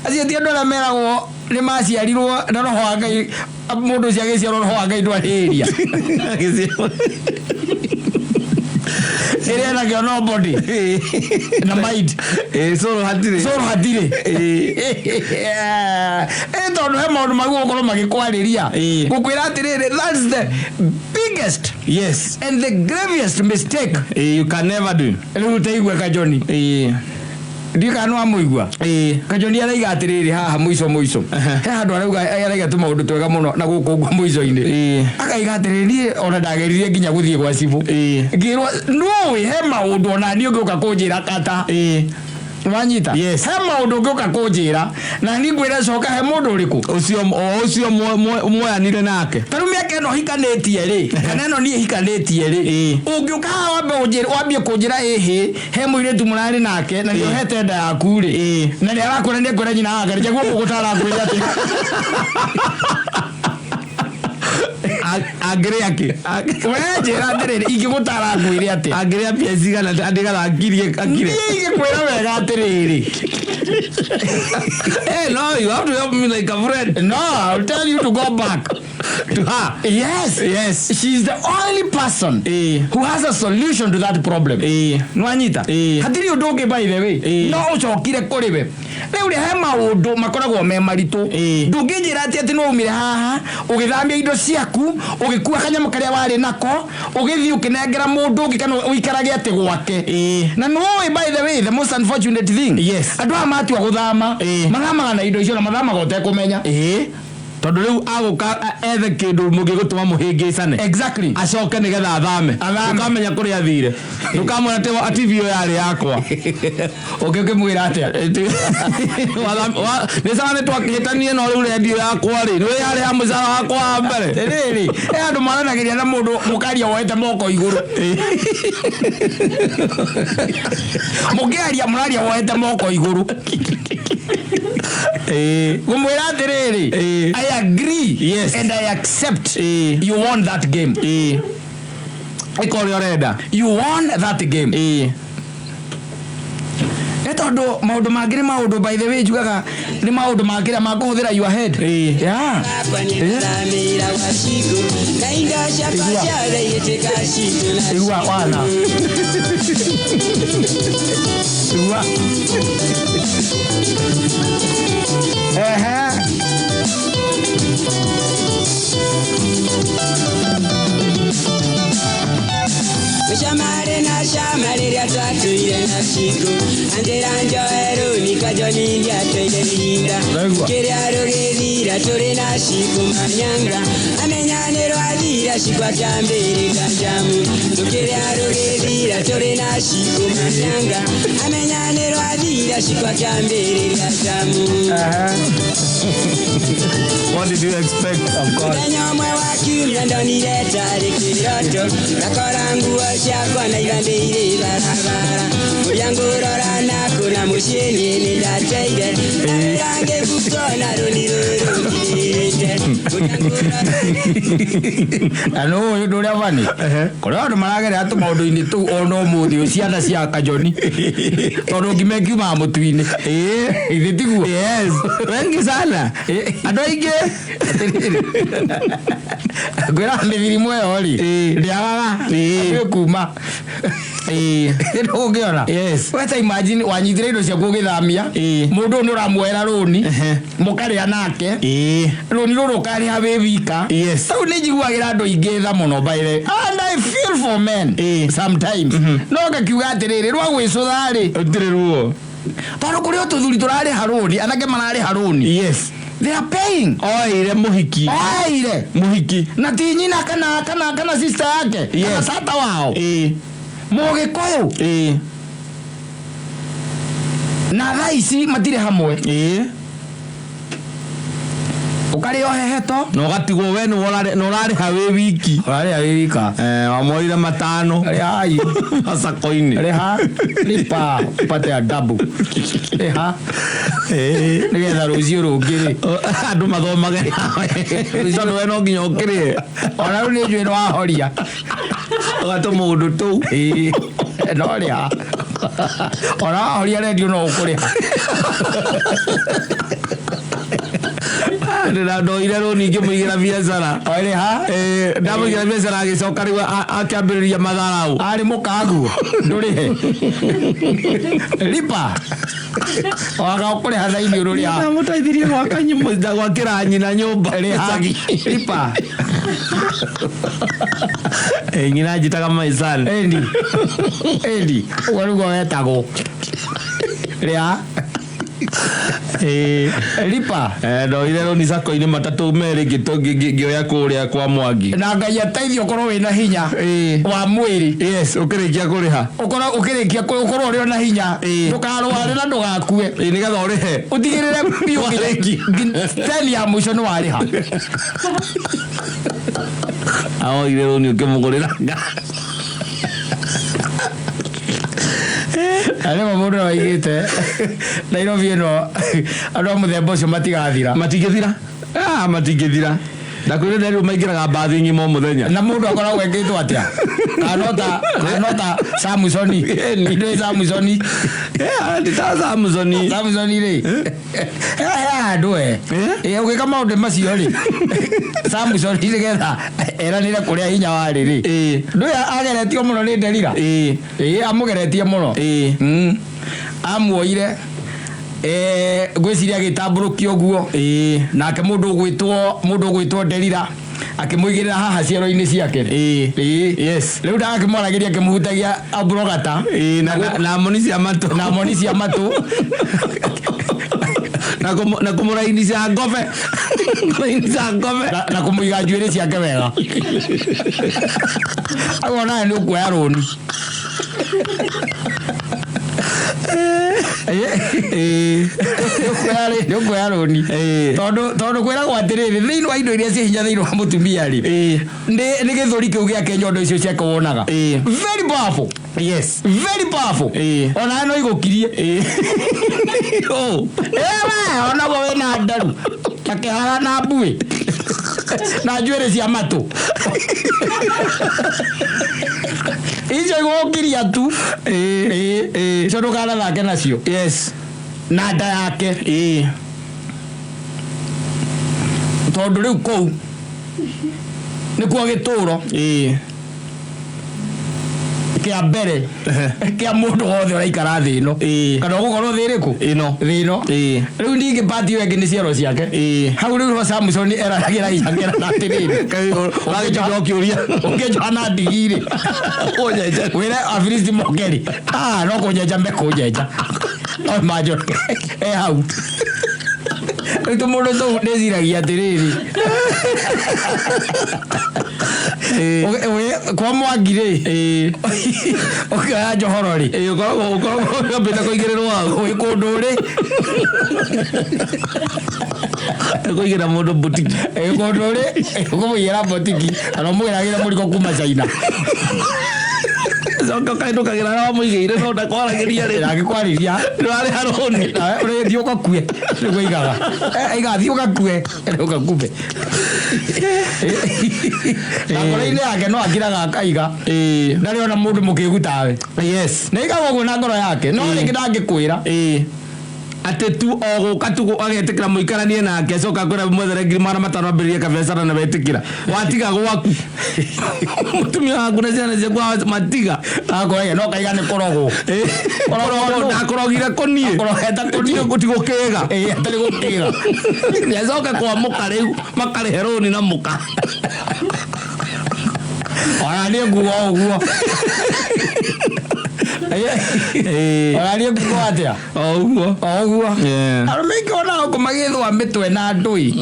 Acio ti andũ arĩa meragwo nĩ maciarirwo na roho wa Ngai. Mũndũ ũcio agĩciarwo, roho wa Ngai ndwarĩria ĩrĩa enakĩo no body na mind. Cũrũ hatirĩ. Cũrũ hatirĩ. Ĩ tondũ he maũndũ magũ gũkorwo magĩkwarĩria, gũkwĩra atĩrĩrĩ, that's the biggest and the gravest mistake You can never do. Rĩu taigua Kajoni. Ndiũ kana nĩwamũigua. Kajoni araiga atĩrĩrĩ, haha mũico mũico he handũ arauga, araiga tũmaũndũ twega mũno na gũkũ ũguo mũico-inĩ. Akaiga atĩrĩrĩ, niĩ ona ndageririe nginya gũthiĩ gwa cibũ, ngĩrwo nũĩ he maũndũ ona niĩ ũngĩũka kũnjĩra kata wanyita. Yes. He maũndũ ũngĩũka kũnjĩra na niĩ ngwĩra coka he mũndũ ũrĩkũ. Ũcio o ũcio muoyanire nake. Tarĩu mĩaka ĩno hikanĩtie rĩ, kana ĩno niĩ hikanĩtie rĩ, ũngĩũka haha wambe wambie kũnjĩra ĩhĩ he mũirĩtu mũrarĩ nake na nĩ ũhete nda yaku rĩ, na nĩ arakwĩra nĩ ekwĩra nyina wake, nĩguo gũgũtara ngwĩre atĩ Angĩrĩa kĩ? We njĩra atĩrĩrĩ, ingĩgũtara ngwĩre atĩa? Angĩrĩa mbia cigana andĩgatha ngirie akire? Niĩ ingĩkwĩra wega atĩrĩrĩ, Hey, no, you have to help me like a friend. No, I'll tell you to go back to her. Yes. She's the only person who has a solution to that problem. Nwanyita? Hatirĩ ũndũ ũngĩ, by the way. No ũcokire kũrĩ we rĩu rĩ, he maũndũ makoragwo me maritũ. Ndũngĩnjĩra atĩ atĩ no umire haha ũgĩthambia indo ciaku, ũgĩkua kanyamũ karĩa warĩ nako, ũgĩthiĩ ũkĩnengera mũndũ ũngĩ kana ũikarage atĩ gwake. Na nĩũĩ, by the way, the most unfortunate thing, andũ aya matua gũthama, mathamaga na indo icio na mathamaga ũtekũmenya. Tondũ rĩu agũka ethe kĩndũ mũngĩgũtũma mũhĩngĩcane. Acoke nĩgetha athame. Athame. Ndũkamenya kũrĩa athire, ndũkamwĩra atĩ TV ĩyo yarĩ yakwa. Ũngĩ ũkĩmwĩra atĩa? Nĩ sawa, nĩ twakĩhĩtanie, no rĩu rendio yakwa rĩ, nĩ yarĩ ya mũcara wakwa wa mbere. Rĩrĩ, he andũ maranagĩria na mũndũ mũkaria woete moko igũrũ. Mũkĩaria mũraria woete moko igũrũ. Ngũmwĩra atĩrĩrĩ, I agree and I accept you won that game. Ĩka ũrĩa ũrenda. You won that game. Nĩ tondũ maũndũ mangĩ nĩ maũndũ, by the way, njugaga nĩ maũndũ mangĩ ma kũhũthĩra your head. Yeah. Igua wana, igua ehe. Mshamare na shama rĩrĩa twatũire na ciku anjĩra njoeru nikajoni ndiatũire ihinda. Ndaigua. Kĩrĩa rũgĩthira tũrĩ na ciku manyanga amenya nĩ rwathira cikwa kĩambĩrĩria njamu tũkĩrĩa rũgĩthira. Tũrĩ na Shiko Manyanga amenya nĩ rwathira Shiko akĩambĩrĩria jamu. What did you expect? Of course. Mũthenya ũmwe wa kiumia ndonire tarĩ kĩroto, ngakora nguo ciakwa na ibandĩ irĩ barabara, kũrĩa ngũrora naku na mũciĩ niĩ nĩ ndateire, ndawĩra ngĩbutwo na rũni rũrũ ngirĩte, kũrĩa ngũrora. Na nä å ndå å rä a bani kå rä andå maragerera tå maå ndå-inä tå u ona å må thä å ciana cia kajoni tondå ngima ĩkiumaga mũtu-inĩ, ithe tiguo? Yes, wengi sana, andũ aingĩ. Ngwĩra mĩthirimu ĩyo rĩ ndĩagaga ĩ kuma ũngĩona. Yes. Weta imagine wanyitire indo ciaku ũgĩthamia, mũndũ ũyũ nĩ ũramuoera rũni, mũkarĩa nake rũni rũrũ ũkarĩha wĩ wika. Rĩu nĩ njiguagĩra andũ aingĩ tha mũno, by the and I feel for men sometimes, no ngakiuga atĩrĩrĩ, rwa gwĩcũtha rĩ, Ũtirĩ ruo. Tondũ kũrĩ o tũthuri tũrarĩha rũni, anake mararĩha rũni. They are paying. Oire mũhiki. Oire mũhiki. Na ti nyina kana sister yake kana tata wao mũgĩkũyũ. Na thaa ici matirĩ hamwe. Ũkarĩa ũheheto. Na ũgatigwo we nĩ ũrarĩha wĩ wiki. Ũrarĩha wĩ wika. Eh, wamoire matano. Rĩhai. Macako-inĩ. Rĩha, lipa upate adabu, rĩha nĩgetha rũciũ rũngĩ rĩ, andũ mathomage nawe tondũ we no nginya ũkĩrĩhe. Ona rĩu nĩ njũĩ nĩ wahoria. Ũgatũmũndũ tũu. Ĩĩ, no rĩha, ona wahoria rendio no ũkũrĩha. Ndĩra ndoire rũni ngĩmũigĩra biacara. Rĩha. Ndamũigĩra biacara, agĩcoka rĩu akĩambĩrĩria matharau. Arĩ mũkaguo ndũrĩhe, lipa waga ũkũrĩha thaini ũrũrĩha. Ndamũteithirie gwaka nyũmba, gwakĩra nyina nyũmba. Rĩha, lipa. Nyina njĩtaga my son. Endi endi ũguo nĩguo wetagwo, rĩha, lipa. Ndoire rũni sako-inĩ matatũ merĩ, ngĩoya kũrĩa kwa Mwangi. Na Ngai ateithie ũkorwo wĩna hinya wa mwĩrĩ. Yes, ũkĩrĩkia kũrĩha. Ũkorwo ũkĩrĩkia ũkorwo ũrĩ na hinya, ndũkarware na ndũgakue. Nĩgetha ũrĩhe. Ũtigĩrĩre biũ nginya teni ya mũico nĩ warĩha. Aoire rũni ũkĩmũgũrĩra ngari. Na rĩmwe mũndũ nĩwaigĩte Nairobi ĩno andũ a mũthemba ũcio matigathira. Matingĩthira. Ah, matingĩthira, ndakwĩrĩ rĩu maingĩraga mbathi ng'ima o mũthenya. Na mũndũ akoragwo ekĩtwo atĩa, kana no ta Samsoni, ndĩ Samsoni? Ndĩ ta Samsoni. Samsoni rĩ, he handũ e ũgĩka maũndũ macio rĩ, Samsoni nĩgetha eranĩre kũrĩa hinya warĩ rĩ, ndũĩ ageretio mũno nĩ Delila. Ĩĩ, amũgeretie mũno. Amuoire, ngwĩciria agĩtambũrũkia ũguo, nake mũndũ ũgwĩtwo Delila akĩmũigĩrĩra haha ciero-inĩ ciake. Rĩu ndagakĩmwaragĩria akĩmũhutagia abrogata. Na moni cia matũ. Na moni cia matũ. Na kũmũrainica ngobe, kũrainica ngobe. Na kũmũiga njuĩrĩ ciake wega, aguo nawe nĩ ũkuoya rũni. Nĩ ũkuoya rũni tondũ kwĩragwo atĩrĩrĩ, thĩinĩ wa indo iria ciĩ hinya thĩinĩ wa mũtumia rĩ, nĩ gĩthũri kĩu gĩake, nyondo icio ciake wonaga. Very powerful. Very powerful. Onawe no igũkirie. Oh. Ewe onaguo wĩna ndaru na kĩhara na mbuĩ na njuĩrĩ cia matũ icio igũgũkiria tu. Icio ndũkanathake nacio. Na nda yake, tondũ rĩu kũu nĩkuo gĩtũro kĩa mbere kĩa mũndũ wothe ũraikara thĩ ĩno. Kana ũgũkorwo thĩ ĩrĩkũ? Ĩno. Thĩ ĩno. Rĩu ningĩ pati ĩyo ĩngĩ nĩ ciero ciake. Hau rĩu ho Samson eranagĩra hinya na atĩrĩrĩ, Ũgagĩtinda ũkĩũria. Ũngĩnjoha na ndigi rĩ, Ũnyenje. Wĩre Afilisti moke rĩ, ah, no kũnyenja mekũnyenja, no manjoke e hau. Rĩu tũmũndũ tũu ndĩciragia atĩrĩrĩ, kwa Mwangi rĩ, ũkĩoya njohoro rĩ, Ũkoragwo wambĩte kũigĩrĩrwo hau. Wĩ kũndũ rĩ. Kũigĩra mũndũ mbutiki. Wĩ kũndũ rĩ, ũkũmũigĩra mbotiki kana ũmũgĩragĩre mũrigo kuma China. Coka ũkaĩnũkagĩra arĩa wamũigĩire no ndakwaragĩria rĩ. Ndangĩkwarĩria. Ndũrarĩha rũni. Ũrĩthiĩ ũgakue, nĩguo aigaga. Aigaga thiĩ ũgakue, ũgakue. Na ngoro-inĩ yake no akiraga akaiga ndarĩ ona mũndũ mũkĩgu tawe. Na aigaga ũguo na ngoro yake, no rĩngĩ ndangĩkwĩra. Atĩ tu o gũka tu agetĩkĩra mũikaranie nake, acoka kwĩra mwethere 500,000 ambĩrĩrie kabiacara na wetĩkĩra watiga gwaku mũtumia waku na ciana ciaku matiga. Akoragia no kaiga nĩ kũrogwo. Kũrogwo ndakũrogire kũniĩ. Akũrogete kũniĩ. Tigũkĩga. Ĩĩ, atarĩ gũkĩga. Nĩacoke kwa mũka rĩu makarĩhe rũni na mũka. Ona niĩ nguga o ũguo. Ona niĩ nguga atĩa? O ũguo. O ũguo. Yeah. Arũme aingĩ ona gũkũ magĩthũa mĩtwe na ndũi.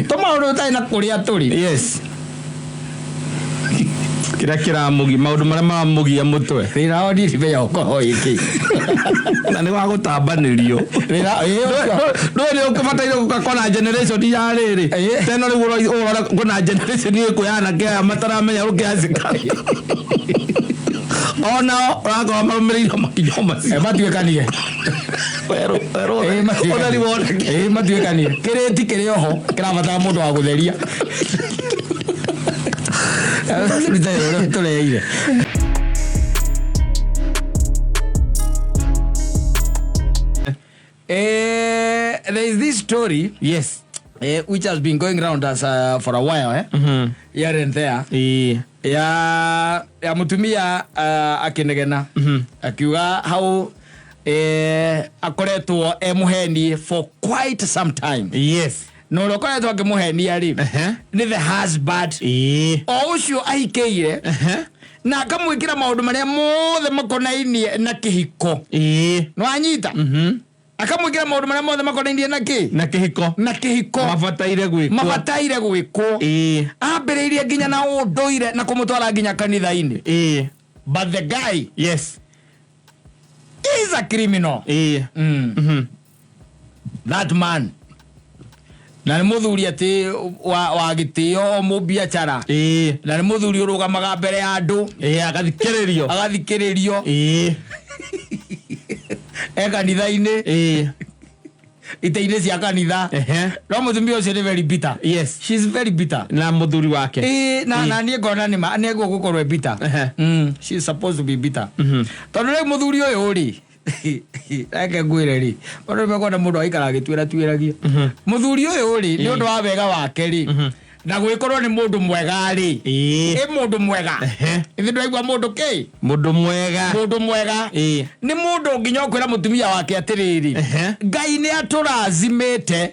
Tũmaũndũ tũtarĩ na kũrĩa tũrĩ. Yes, kĩrĩa kĩramũgia, maũndũ marĩa maramũgia mũtwe. Thĩna wao niĩ ndimenya ũkorwo wĩkĩ. Na nĩ wa gũtambanĩrio. Thĩna ĩĩ ũcio. Ndũĩ nĩ ũbataire gũka kona generation ya rĩrĩ. Teno rĩu ũrora kwĩna generation ĩkũ ya anake aya mataramenya rũkĩacĩka, onao ũrakorwo marũmĩrĩire makinya o macio. Matuĩkanire. Werũ werũ. Ĩĩ, matuĩkanire. Ũtheri woneke. Ĩĩ, matuĩkanire. Kĩrĩti kĩrĩ oho kĩrabatara mũndũ wa gũtheria. Ũrĩa tũreire. There is this story which has been going round us for a while, eh? Here and there, ya mutumia akinegena akiuga how akoretwo e muheni for quite some time, na ũrĩa ũkoretwo akĩmũhenia rĩ nĩ the husband, o ũcio ahikĩire, na akamwĩkĩra maũndũ marĩa mothe makonainie na kĩhiko. Nĩwanyita? Akamwĩkĩra maũndũ marĩa mothe makonainie na kĩ? Na kĩhiko. Na kĩhiko. Mabataire gwĩkwo. Mabataire gwĩkwo. Ambĩrĩirie nginya na ũndũire na kũmũtwara nginya kanitha-inĩ, but the guy is a criminal. That man, na nĩ mũthuri atĩ wa gĩtĩo, o mũbiacara, na nĩ mũthuri ũrũgamaga mbere ya andũ. Agathikĩrĩrio. Agathikĩrĩrio. E kanitha-inĩ, ite-inĩ cia kanitha. No mũtumia ũcio nĩ very bitter. She's very bitter. Na mũthuri wake. Ĩĩ, na niĩ ngona nĩ ma nĩ gũkorwo e bitter. She is supposed to be bitter. Tondũ rĩu mũthuri ũyũ rĩ, reke ngwĩre rĩ, tondũ nĩmekwenda mũndũ aikara agĩtuĩra tuĩragia. Mũthuri ũyũ rĩ, nĩ ũndũ wa wega wake rĩ, na gwĩkorwo nĩ mũndũ mwega rĩ, ĩ mũndũ mwega. Ithuĩ ndwaigua mũndũ kĩ? Mũndũ mwega. Mũndũ mwega. Nĩ mũndũ nginya ũkwĩra mũtumia wake atĩrĩrĩ, Ngai nĩ atũrathimĩte,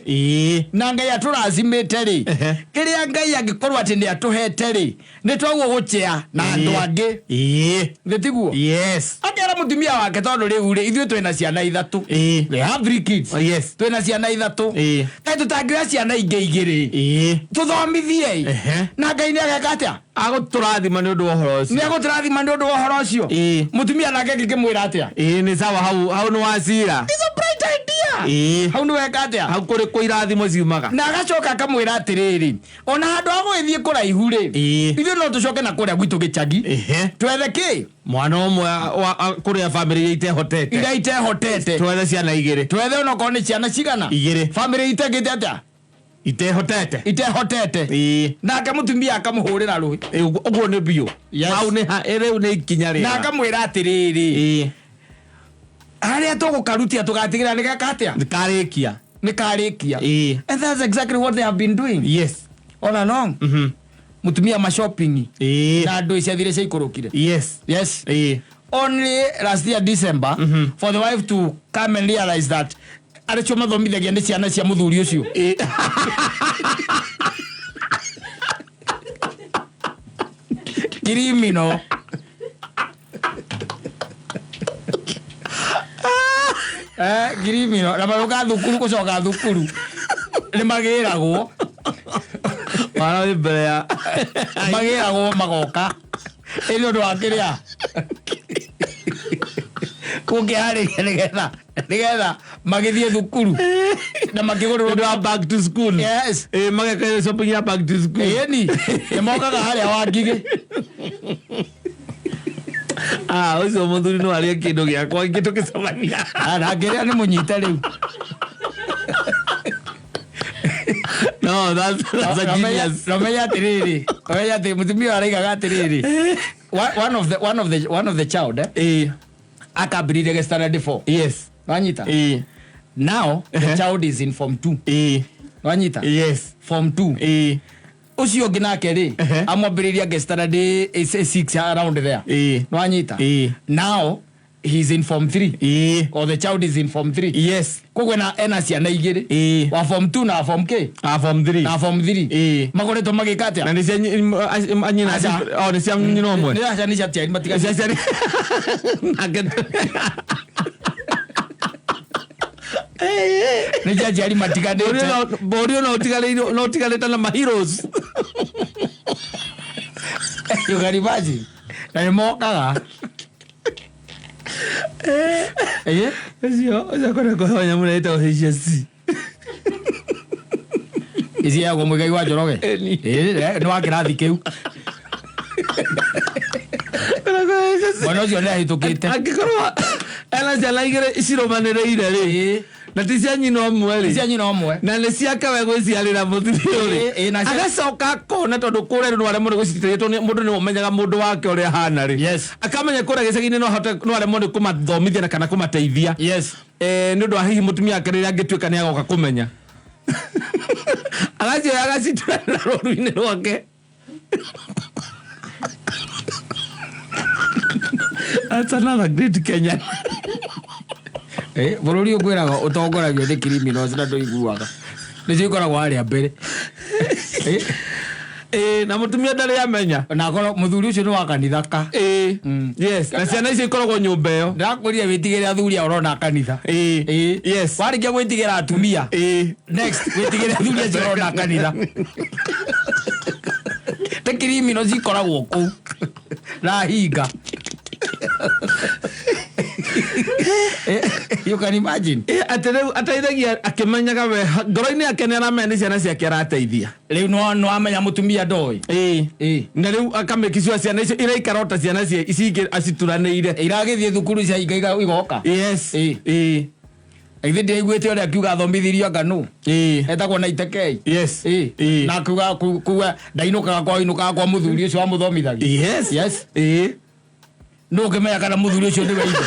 na Ngai atũrathimĩte rĩ, kĩrĩa Ngai angĩkorwo atĩ nĩ atũhete rĩ, nĩ twaguo gũchea na andũ angĩ. Nĩ tiguo? Yes. Akera mũtumia wake, tondũ rĩu rĩ, ithuĩ twĩna ciana ithatũ. We have three kids. Oh, yes. Twĩna ciana ithatũ. Kaĩ tũtangĩoya ciana ingĩ igĩrĩ tũthomithie? Na Ngai nĩ ageka atĩa? Agũtũrathima nĩ ũndũ wa ũhoro ũcio. Nĩ agũtũrathima nĩ ũndũ wa ũhoro ũcio. Mũtumia nake ngĩkĩmwĩra atĩa? Ĩĩ, nĩ sawa, hau nĩ wacira. It's a bright idea. Hau nĩ weka atĩa? Hau kũrĩ kũ irathimo ciumaga. Na agacoka akamwĩra atĩrĩrĩ, ona handũ ha gũgĩthiĩ kũraihu rĩ, ithuĩ no tũcoke na kũrĩa gwitũ gĩcagi, twethe kĩ? Mwana ũmwe kũrĩa bamĩrĩ iria itehotete. Iria itehotete. Twethe ciana igĩrĩ. Twethe onokorwo nĩ ciana cigana. Igĩrĩ. Bamĩrĩ itekĩte atĩa? Itehotete. Itehotete. Nake mũtumia akamũhũrĩra rũĩ. Ũguo nĩ biũ. Hau nĩ rĩu nĩ ikinya Na rĩega. akamwĩra atĩrĩrĩ, harĩa tũgũkarutia tũgatigĩra nĩ geka atĩa? Nĩkarĩkia. Nĩ karĩkia. And that's exactly what they have been doing all along. Mũtumia ma shopping na andũ ciathire ciaikũrũkire. Yes. Only last year December for the wife to come and realize that arĩ cio mathomithagia nĩ ciana cia mũthuri ũcio. Criminal. Criminal. Na magũka thukuru, gũcoka thukuru. Nĩ magĩragwo. Mwana wĩ mbere ya Magĩragwo magoka. Ĩ nĩ ũndũ wa kĩrĩa kũngĩharĩria nĩgetha magĩthiĩ thukuru na makĩgũrĩrwo. Ũndũ wa back to school. Yes. Ĩ, mageka shopping ya back to school. Ĩni nĩ mokaga harĩa wa ngigĩ. Ah, ũcio mũthuri no arĩe kĩndũ gĩakwa ingĩ tũkĩcemania. Na ngĩrĩa nĩ mũnyite rĩu. No, that's a genius. Nomenya atĩrĩrĩ, nomenya atĩ mũtumia ũyũ araigaga atĩrĩrĩ, one of the child, akambĩrĩria ge standard 4. Wanyita? Now the child is in form 2. Wanyita? Yes. Form 2. Ũcio ũngĩ nake rĩ, amwambĩrĩria ge standard 6 around there. Nwanyita? Now he's in form 3, or the child is in form 3. Koguo ena ciana igĩrĩ, wa form 2 na wa form K. Ah, form 3. Na form 3. Makoretwo magĩka Na atĩa? nĩ cia nyina? Aca. Oh, nĩ cia nyina ũmwe. Nĩ aca, nĩ cia aciari matiga. Cia ciari nake. Nĩ cia aciari matiganĩte. Bũrũri no ũtigarĩirwo, no ũtigarĩte na ma heroes. You can imagine. Na nĩ mokaga. Ũcio akwenda kũheo nyamũ ĩrĩa ĩtagwo HSC. Iciagwo Mũigai wa Njoroge. Ĩni. Ĩ, nĩ wa kĩrathi kĩu. Kwenda kũheo HSC. Mwana ũcio nĩ ahĩtũkĩte. Angĩkorwo ena ciana igĩrĩ cirũmanĩrĩire rĩ, na ti cia nyina ũmwe rĩ, Cia nyina ũmwe. Na nĩ ciake we gwĩciarĩra mũtumia Ĩ, rĩ, na agacoka akona tondũ kũrĩa rĩ no aremwo nĩ gũciteithia, tondũ mũndũ nĩ ũmenyaga mũndũ wake ũrĩa ahana rĩ, akamenya kũrĩa gĩcagi-inĩ no ahote, no aremwo nĩ kũmathomithia na kana kũmateithia. Nĩ ũndũ wa hihi mũtumia wake rĩrĩa angĩtuĩka nĩ agoka kũmenya, agacioya agacituranĩra rũru-inĩ rwake. That's another great Kenyan. Bũrũri ũkwĩraga ũtongoragio nĩ criminals na ndũiguaga nĩcio ikoragwo harĩa mbere. Na mũtumia ndarĩ amenya. Na akorwo mũthuri ũcio nĩ wa kanitha ka. Yes, na ciana icio ikoragwo nyũmba ĩyo. Ndĩrakwĩrire wĩtigĩre athuri a ũrona kanitha. Warĩkia gwĩtigĩra atumia, next wĩtigĩre athuri acio ũrona kanitha. Nĩ criminals cikoragwo kũu na hinga. You can imagine. Atĩ rĩu ateithagia akĩmenyaga we ngoro-inĩ yake nĩ aramenya nĩ ciana ciake arateithia. Rĩu no amenya mũtumia ndoĩ. Na rĩu akamake sure ciana icio iraikara o ta ciana cia ici ingĩ acituranĩire. Iragĩthiĩ thukuru cia hinga igoka. Ithe ndiraiguĩte ũrĩa akiuga athomithirio anga nũ etagwo na itekei. Na kuga kuga ndainũkaga kwa, inũkaga kwa mũthuri ũcio wamũthomithagia. Nũ ũngĩmenya kana mũthuri ũcio nĩwe ithe?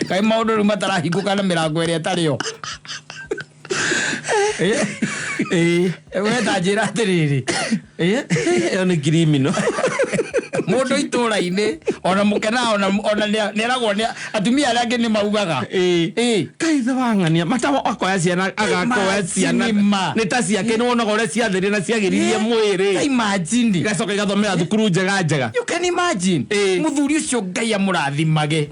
Kaĩ maũndũ rĩu matarahingũka na mĩrango ĩrĩa ĩtarĩ yo. We ta njĩra atĩrĩrĩ. Ĩyo nĩ criminal. Mũndũ itũra-inĩ ona mũkenaga ona nĩeragwo nĩ atumia arĩa angĩ nĩ maugaga. Kaithe wang'ania matawa akoya ciana, agakoya ciana. Imagine ma. Nĩ ta ciake, nĩ wonaga ũrĩa ciathĩrire na ciagĩririe mwĩrĩ. Imagine. Igacoka igathomera thukuru njega njega. You can imagine. Mũthuri ũcio Ngai amũrathimage.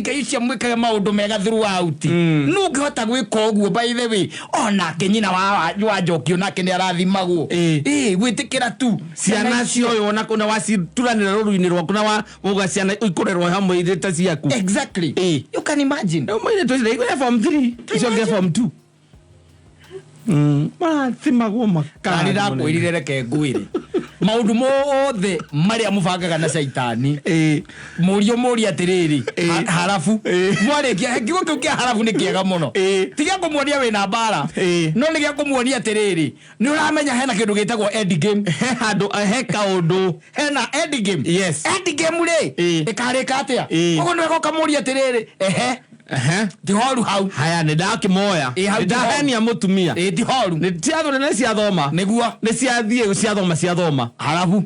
Ngai ũcio amwĩkage maũndũ mega throughout. Nũ ũngĩhota gwĩka ũguo? By the way, onake nyina wa Njokio nake nĩ arathimagwo. Gwĩtĩkĩra tu ciana cioywo na wacituranĩra rũru-inĩ rwaku na wauga ciana ikũrerwo hamwe irĩ ta ciaku. Exactly. You can imagine. Rĩu mũirĩtu ũcio ndaigua form 3, ũcio ũngĩ form 2. Marathimagwo. Na nĩ Makara. Ndakwĩrire reke ngwĩre maũndũ mothe marĩa mũbangaga na caitani. Mũrio mũria atĩrĩrĩ, harabu mwarĩkia kiugo kĩu kĩa harabu nĩ kĩega mũno. Ti gĩa kũmuonia wĩna mbara, no nĩ gĩa kũmuonia atĩrĩrĩ, nĩ ũramenya hena kĩndũ gĩtagwo end game. He handũ, he kaũndũ. Hena end game. End game rĩ, ĩkarĩka atĩa? Koguo nĩ wega ũkamũria atĩrĩrĩ, ehe, ti horu hau. Haya, nĩ ndakĩmoya. Hau nĩ ndahenia mũtumia. Ti horu. Nĩ ciathũre, nĩ ciathoma. Nĩguo. Nĩ ciathiĩ ciathoma, ciathoma. Harabu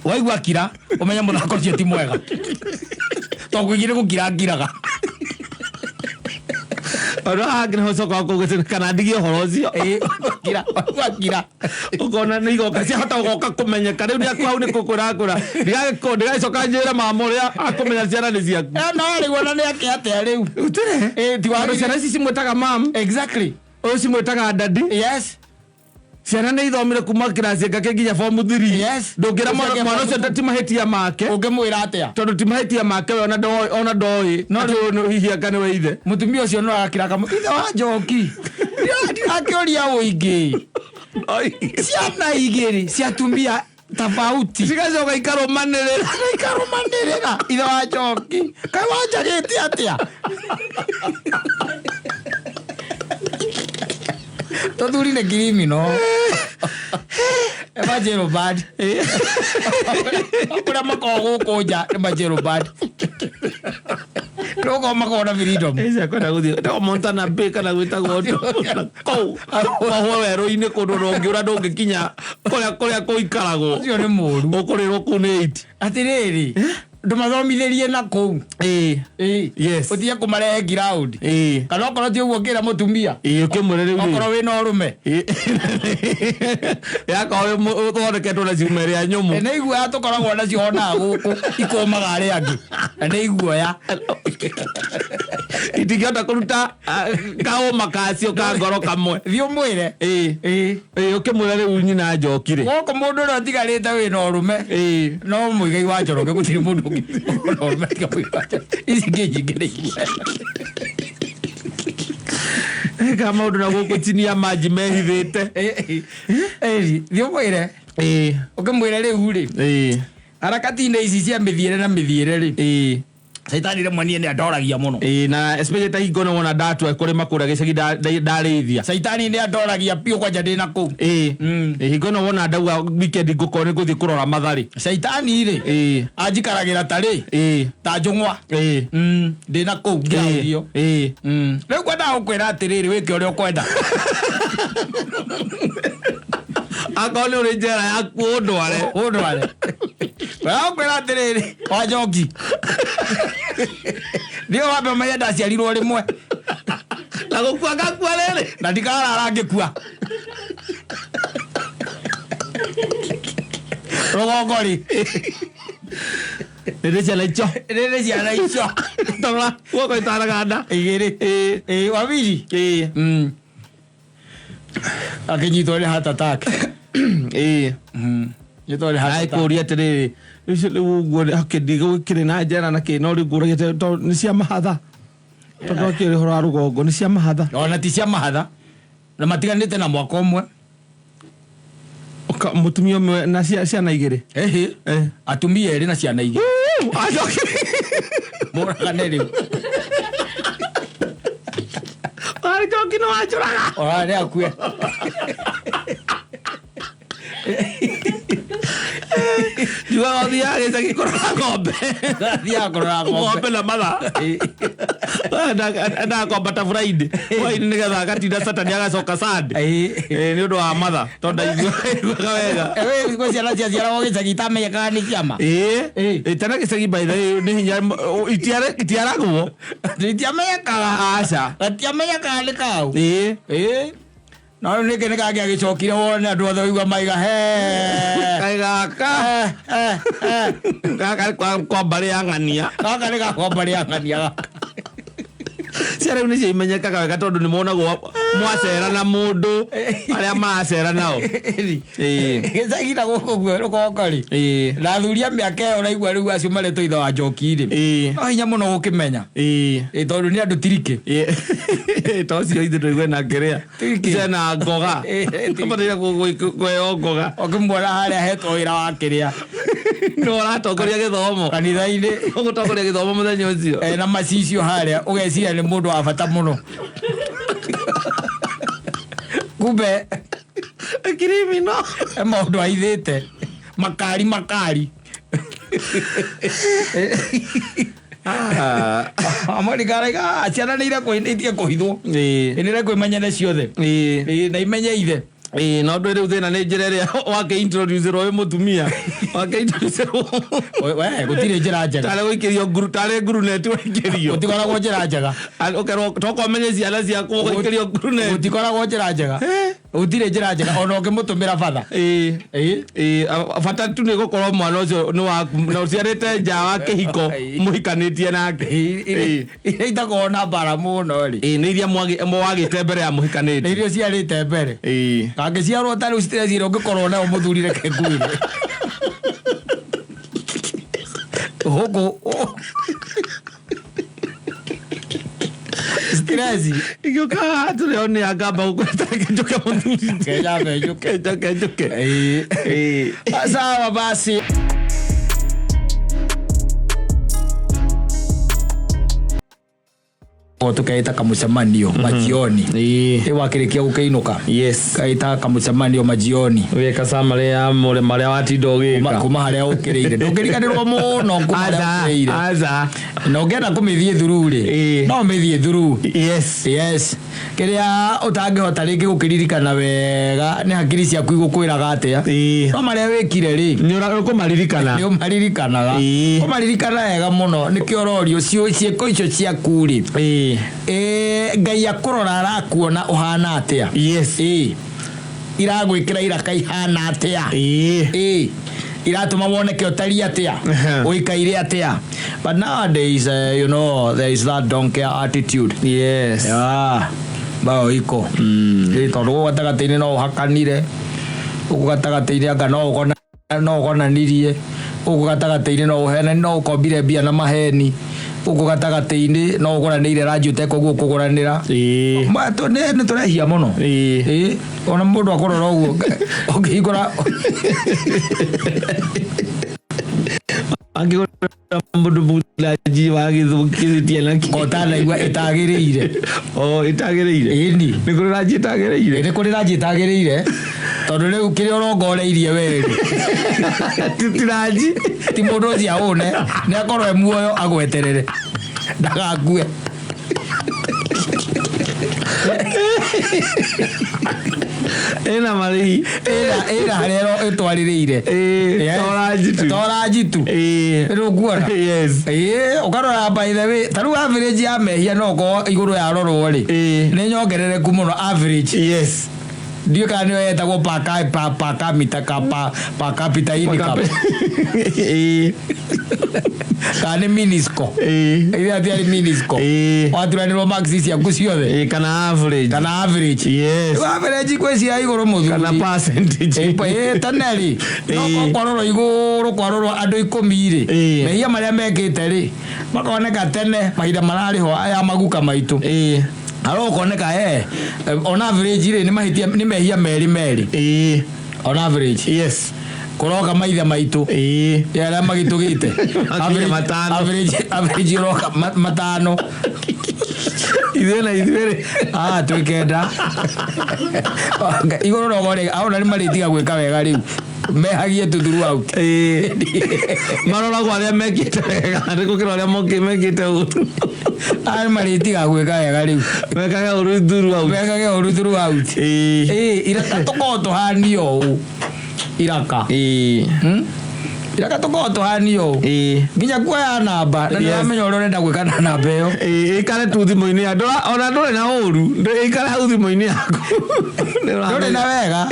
waigua kira, ũmenye mũthako ũcio ti mwega, tondũ kũingĩ nĩ gũkira ngiraga. Ona hangĩ nĩho ũcokaga kũgĩte kana ndigie ũhoro ũcio. Ĩĩ, ũgakira, ũgakira. Ũkona nĩ igoka ciahota gũgoka kũmenyeka rĩu nĩ hau nĩ kũkũrakũra ndigagĩcoka njĩre mama ũrĩa akũmenya ciana nĩ ciaku. Eh, no rĩu ona nĩ ake atĩa rĩu? Gũtirĩ. Ĩĩ, ti Tondũ wagĩrĩire. ciana ici cimwĩtaga mam, Exactly. ũyũ cimwĩtaga daddy. Yes. Ciana nĩ ithomire kuma kĩraci ĩngakĩ nginya form 3. Yes. Ndũngĩra mwana Ũcio mwana ũcio ti mahĩtia make. Ũngĩmwĩra atĩa? Tondũ ti mahĩtia make we ona ndoĩ ona ndoĩ. No Atĩ ũyũ hihi anga nĩwe ithe. Mũtumia ũcio no arakira kamũ ithe wa njoki. Ndirakĩũria ũingĩ. Ciana igĩrĩ cia atumia tofauti. Cigacoka ikarũmanĩrĩra. Ikarũmanĩrĩra ithe wa njoki. Kaĩ wanjagĩte atĩa? Tũthuri nĩ criminal. Ema bad. Kũrĩa makoragwo gũkũ nja nĩ majero bad. Rũgo makoragwo na freedom. Ĩci akwenda gũthiĩ gwĩtagwo Montana Bay kana gwĩtagwo kũu kohwo werũ-inĩ kũndũ ndũngĩũra ndũngĩkinya kũrĩa kũrĩa kũikaragwo. Ũcio nĩ mũru. Ũkũrĩrwo kũu nĩ 8. Atĩrĩrĩ, ndũmathomithĩrie na kũu. Ĩĩ. Ĩĩ. Yes. Ũtige kũmarehe ground. Ĩĩ. Kana okorwo ti ũguo ngĩra mũtumia. Ĩĩ ũkĩmwĩre rĩu rĩ. Okorwo wĩna ũrũme. Yakorwo ũthondeketwo na cuma ĩrĩa nyũmũ. Nĩ iguoya tũkoragwo nacio onaga gũkũ ikũmaga arĩa angĩ. Na nĩ iguoya. Itingĩhota kũruta kaũma kacio ka ngoro kamwe. Thiĩ ũmwĩre. Ĩĩ. Ĩĩ. Ĩĩ ũkĩmwĩra rĩu nyina njoki rĩ. Gũkũ mũndũ ũrĩa ũtigarĩte wĩna ũrũme. Ĩĩ. No Mũigai wa Njoroge gũtirĩ mũndũ ũngĩ wĩna ũrũme tiga Mũigai wa Njoroge. Ici ingĩ nyingĩ nĩ iguoya. Ka maũndũ na gũkũ chini ya maji mehithĩte. Ĩĩ. Ĩĩ. Thiĩ ũmwĩre. Ĩĩ. Ũkĩmwĩre rĩu rĩ. Ĩĩ. Harakati-inĩ ici cia mĩthiĩre na mĩthiĩre rĩ. Ĩĩ. Caitani rĩmwe niĩ nĩ andoragia mũno. Ĩĩ na especially ta hingo nĩ wona ndatua kũrĩma kũrĩa gĩcagi ndarĩithia. Caitani nĩ andoragia biũ kwanja ndĩ na kũu. Ĩĩ. Ĩĩ hingo ĩno wona ndauga weekend ngũkorwo nĩ ngũthiĩ kũrora matharĩ. Caitani rĩ. Ĩĩ. Anjikaragĩra ta rĩ. Ĩĩ. Ta njũng'wa. Ĩĩ. Ndĩ na kũu ngĩraũrio. Ĩĩ. Rĩu ngwendaga gũkwĩra atĩrĩrĩ wĩke ũrĩa ũkwenda. Akorwo nĩ ũrĩ njera yaku ũndware. Ũndware. Ngwendaga gũkwĩra atĩrĩrĩ wa njoki. Thiĩ wambe ũmenye ndaciarirwo rĩmwe. Na gũkua ngakua rĩrĩ. Na ndikarara ngĩkua. Rũgongo rĩ. Nĩ ndĩ ciana icio. Nĩ ciana icio. Tarora guoko itaraganda. Igĩrĩ. Ĩĩ. Ĩĩ wabiri. Ĩĩ. Akĩnyitwo nĩ heart attack. Ĩĩ. Nyitwo nĩ heart attack. Aikũria atĩrĩrĩ rĩu rĩu ũguo gũkĩrĩ na njera na kĩ no rĩu ngũragia tondũ nĩ cia mahatha. Tondũ akĩrĩ ũhoro wa rũgongo nĩ cia mahatha. Ona ti cia mahatha. Na matiganĩte na mwaka ũmwe. Mũtumia ũmwe na ciana igĩrĩ. Ĩhĩ. Eh. Atumia erĩ na ciana igĩrĩ. Acoke. Mũragane rĩu. Arĩ njoki nĩ wanjũraga. Ona nĩ akue. Njugaga ũthiaga gĩcagi kũrora ng'ombe. Athiaga kũrora ng'ombe. Ng'ombe na matha. Endaga kwambata Friday. Hwaĩ-inĩ nĩgetha agatinda Saturday agacoka Sunday. Ĩĩ. Ĩĩ nĩ ũndũ wa matha tondũ ndaiguaga wega. Ĩĩ gwĩ ciana ciaciaragwo gĩcagi itamenyekaga nĩ ciama. Ĩĩ. Ĩĩ. Ĩĩ tena gĩcagi by the way nĩ hinya itiaragwo. Itiamenyekaga. Aca. Gatiamenyekaga nĩ kau. Ĩĩ. Ĩĩ. No rĩu nĩkĩ nĩ kangĩagĩcokire wone andũ othe ũigua maiga he. Kaĩ gaka. Gaka nĩ kwa mbarĩ ya ng'ania. Gaka nĩ gakwa mbarĩ ya ng'ania gaka. Cia rĩu nĩcio imenyekaga wega tondũ nĩ monagwo mwacera na mũndũ arĩa maracera nao. Ĩĩ. Gĩcagi na gũkũ guo rũgongo rĩ. Ĩĩ. Na athuri a mĩaka ĩyo ũraigua rĩu acio maretwo ithe wa njoki rĩ. Ĩĩ. No hinya mũno gũkĩmenya. Ĩĩ. Ĩĩ tondũ nĩ andũ tirikĩ. Ĩĩ. To ũcio ithuĩ tũigue na kĩrĩa. Tirikĩ. Cena ngoga. Ĩĩ. Tũbataire kũheo ngoga. Ũkĩmuona harĩa hetwo wĩra wa kĩrĩa. Nĩ ũratongoria gĩthomo. Kanitha-inĩ. Ũgũtongoria gĩthomo mũthenya ũcio. Ena macicio harĩa ũgeciria nĩ mũndũ wa bata mũno. Kumbe Criminal. e maũndũ aithĩte. Makari makari. Amwe karaiga ciana nĩ irekwo itige kũhithwo. Ĩĩ. Nĩ irekwo imenyane ciothe. Ĩĩ. Ĩĩ, na imenye ithe. Ĩĩ, no ndũ rĩu thĩna nĩ njĩra ĩrĩa wakĩintroducerwo wĩ mũtumia wakĩintroducerwo We gũtirĩ njĩra njega. Tarĩ gũikĩrio nguru, tarĩ nguruneti waikĩrio. Gũtikoragwo njĩra njega. Ũkerwo tokomenye ciana ciaku ũgaikĩrio nguruneti. Gũtikoragwo njĩra njega. Gũtirĩ njĩra njega ona ũngĩmũtũmĩra batha. Ĩĩ. Ĩĩ. Ĩĩ, bata tu nĩ gũkorwo mwana ũcio nĩ waku na ũciarĩte nja wa kĩhiko mũhikanĩtie nake. Ĩĩ. Iria itakoragwo na mbara mũno rĩ. Ĩĩ, nĩ iria mwagĩte mbere ya Nĩ mũhikanĩtie. iria ũciarĩte mbere. Ĩĩ. Kangĩciarwo ta rĩu citireciria ũngĩkorwo nayo mũthuri reke ngwĩre. Gũkũ stress. Ingĩũka haha tũrĩ o nĩ angamba gũkwĩta reke njũke mũthuri. Kenya njũke. Njoke njũke. Ĩĩ. Ĩĩ. Sawa basi. Tukaita kamucemanio majioni. Ĩĩ. Ĩ wakĩrĩkia gũkĩinũka. Yes. Kaita kamucemanio majioni. Wĩka summary ya marĩa watinda ũgĩka. Kuma harĩa ũkĩrĩire. Ndũngĩriganĩrwo mũno kuma harĩa Aca, ũkĩrĩire. aca. Na ũngĩenda kũmĩthiĩ through rĩ. Ĩĩ. No ũmĩthiĩ through. Yes. Yes. Kĩrĩa ũtangĩhota rĩngĩ gũkĩririkana wega nĩ hakiri ciaku igũkwĩraga atĩa. Ĩĩ. No marĩa wĩkire rĩ. Nĩ ũkũmaririkana. Nĩ ũmaririkanaga. Ĩĩ. Ũmaririkana wega mũno nĩkĩo ũrorio ciĩko icio ciaku rĩ. Ĩĩ. Ĩĩ, Ngai akũrora arakuona ũhana atĩa. Yes. Ĩĩ. Iragwĩkĩra iraka ihana atĩa. Ĩĩ. Ĩĩ. Iratũma woneke ũtariĩ atĩa. Ũikaire atĩa. But nowadays, you know, there is that don't care attitude. Yes. Yeah. Bao iko. Ĩĩ, tondũ gũkũ gatagatĩ-inĩ no ũhakanire. Gũkũ gatagatĩ-inĩ anga no ũkona no ũkonanirie. Gũkũ gatagatĩ-inĩ no ũhenani no ũkombire mbia na maheni. Gũkũ gatagatĩ-inĩ no ũgũranĩire ranji ũtekũguo kũgũranĩra. Ĩĩ. Nĩ tũrehia mũno. Ĩĩ. Ĩĩ, ona mũndũ akũrora ũguo ũngĩhingũra Angĩgũra mũndũ mũranji wa gĩthũkĩtie na kĩ. ũtanaigua ĩtagĩrĩire. O ĩtagĩrĩire. Ĩni. Nĩ kũrĩ ranji ĩtagĩrĩire. Nĩ kũrĩ ranji ĩtagĩrĩire tondũ rĩu kĩrĩa ũrongoreirie we rĩ Ti ranji. ti mũndũ ũcio ahũne nĩ akorwo e muoyo agweterere ndagakue. Ĩna marĩhi. Ĩna harĩa ĩtwarĩrĩire. Ĩĩ. Yes. To ranji tu. To ranji tu. Ĩĩ. Rĩu ũkuona. Yes. Ĩĩ, ũkarora by the way ta rĩu average ya mehia no ũkorwo igũrũ yarorwo rĩ Ĩĩ. nĩ nyongerereku mũno average. Yes. Ndiũĩ kana nĩyo yetagwo per capita ka per capita income. Ĩĩ. Kana nĩ minisco. Ĩĩ. Ĩrĩa atiarĩ minisco. Ĩĩ. Waturanĩrwo marks ciaku ciothe. Ĩĩ, kana average. Kana average. Yes. Rĩu average kwĩ cia igũrũ mũthuri. Kana percentage. Ĩĩ, tene rĩ no Ĩĩ. kwarorwo igũrũ kwarorwo andũ 10 rĩ Ĩĩ. mehia marĩa mekĩte rĩ makoneka tene mahinda mararĩho aya maguka maitũ. Ĩĩ. Aro ũkoneka on average rĩ nĩ mahĩtia nĩ mehia merĩ merĩ. Ĩĩ. On average. Yes. Kũroka maithe maitũ. Ĩĩ. Arĩa magĩtũgĩte. Makinya matano. Average ũroka matano. Ithuĩ na ithuĩ rĩ. Ah, twĩ kenda. Igũrũ rogo rĩ, aona nĩ marĩtiga gwĩka wega rĩu. Mehagie tu throughout. Ĩĩ. Maroragwo arĩa mekĩte wega nĩ gũkĩra arĩa mekĩte ũru. Aya nĩ marĩtiga gwĩka wega rĩu. Mekage ũru throughout. Mekage ũru throughout. Ĩĩ. Ĩĩ, iraka tũkoragwo tũhanio ũũ. Iraka. Ĩĩ. Iraka tũkoragwo tũhanio ũũ. Ĩĩ. Nginya kuoya namba na Yes. nĩũramenya ũrĩa ũrenda gwĩka na namba ĩyo. Ĩĩ, ĩikare tu thimũ-inĩ ya ona ndũrĩ na ũru ĩikare hau thimũ-inĩ yaku. Ndũrĩ na wega.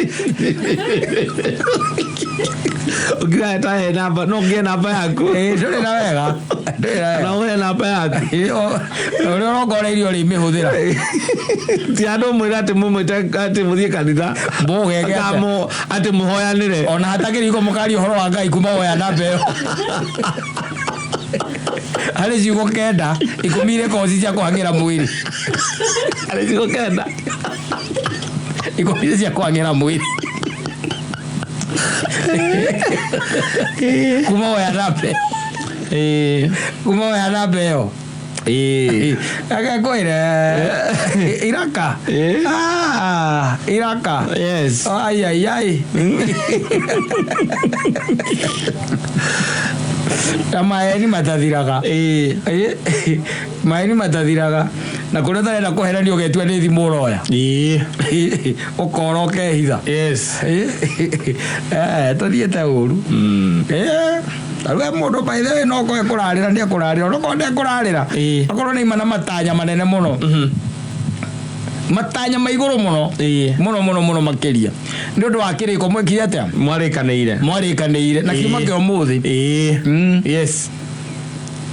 Ũngiuga ta he namba no ngĩe namba yaku. Ĩĩ, ndũrĩ na wega. Ndũrĩ na wega. Na ũhe namba yaku. Ĩĩ, ũrĩa ũrongoreirie ũrĩmĩhũthĩra. Ti andũ mwĩre atĩ mũmwĩte atĩ mũthiĩ kanitha. Mũgeke atĩa? Atĩ mũhoyanĩre. Ona hatakĩrĩ hingo mũkaria ũhoro wa Ngai kuma woya namba ĩyo. Harĩ ciugo 9 10 irĩ koci cia kũhang'ĩra mwĩrĩ. Harĩ ciugo 9. 10 cia kũhang'ĩra mwĩrĩ. Kuma woya namba ĩyo. Ĩĩ. Kuma woya namba ĩyo. Ĩĩ. Reke ngwĩre iraka. Ĩĩ. Ah, iraka. Yes. Ai ai ai. Na maheni matathiraga. Ĩĩ. Ĩĩ, maheni matathiraga. Na kũrĩa ũtarenda kũheranio ũgetua nĩ thimũ ũroya. Ũkora ũkehitha. Tũthiĩte ũru. Tarĩu mũndũ by the way no okorwo ekũrarĩra nĩ ekũrarĩra, onokorwo ndekũrarĩra, akorwo nĩ ima na matanya manene mũno, matanya ma igũrũ mũno mũno mũno mũno makĩria nĩ ũndũ wa kĩrĩko mwekire atĩa? Mwarĩkanĩire. Mwarĩkanĩire na kiuma kĩa ũmũthĩ.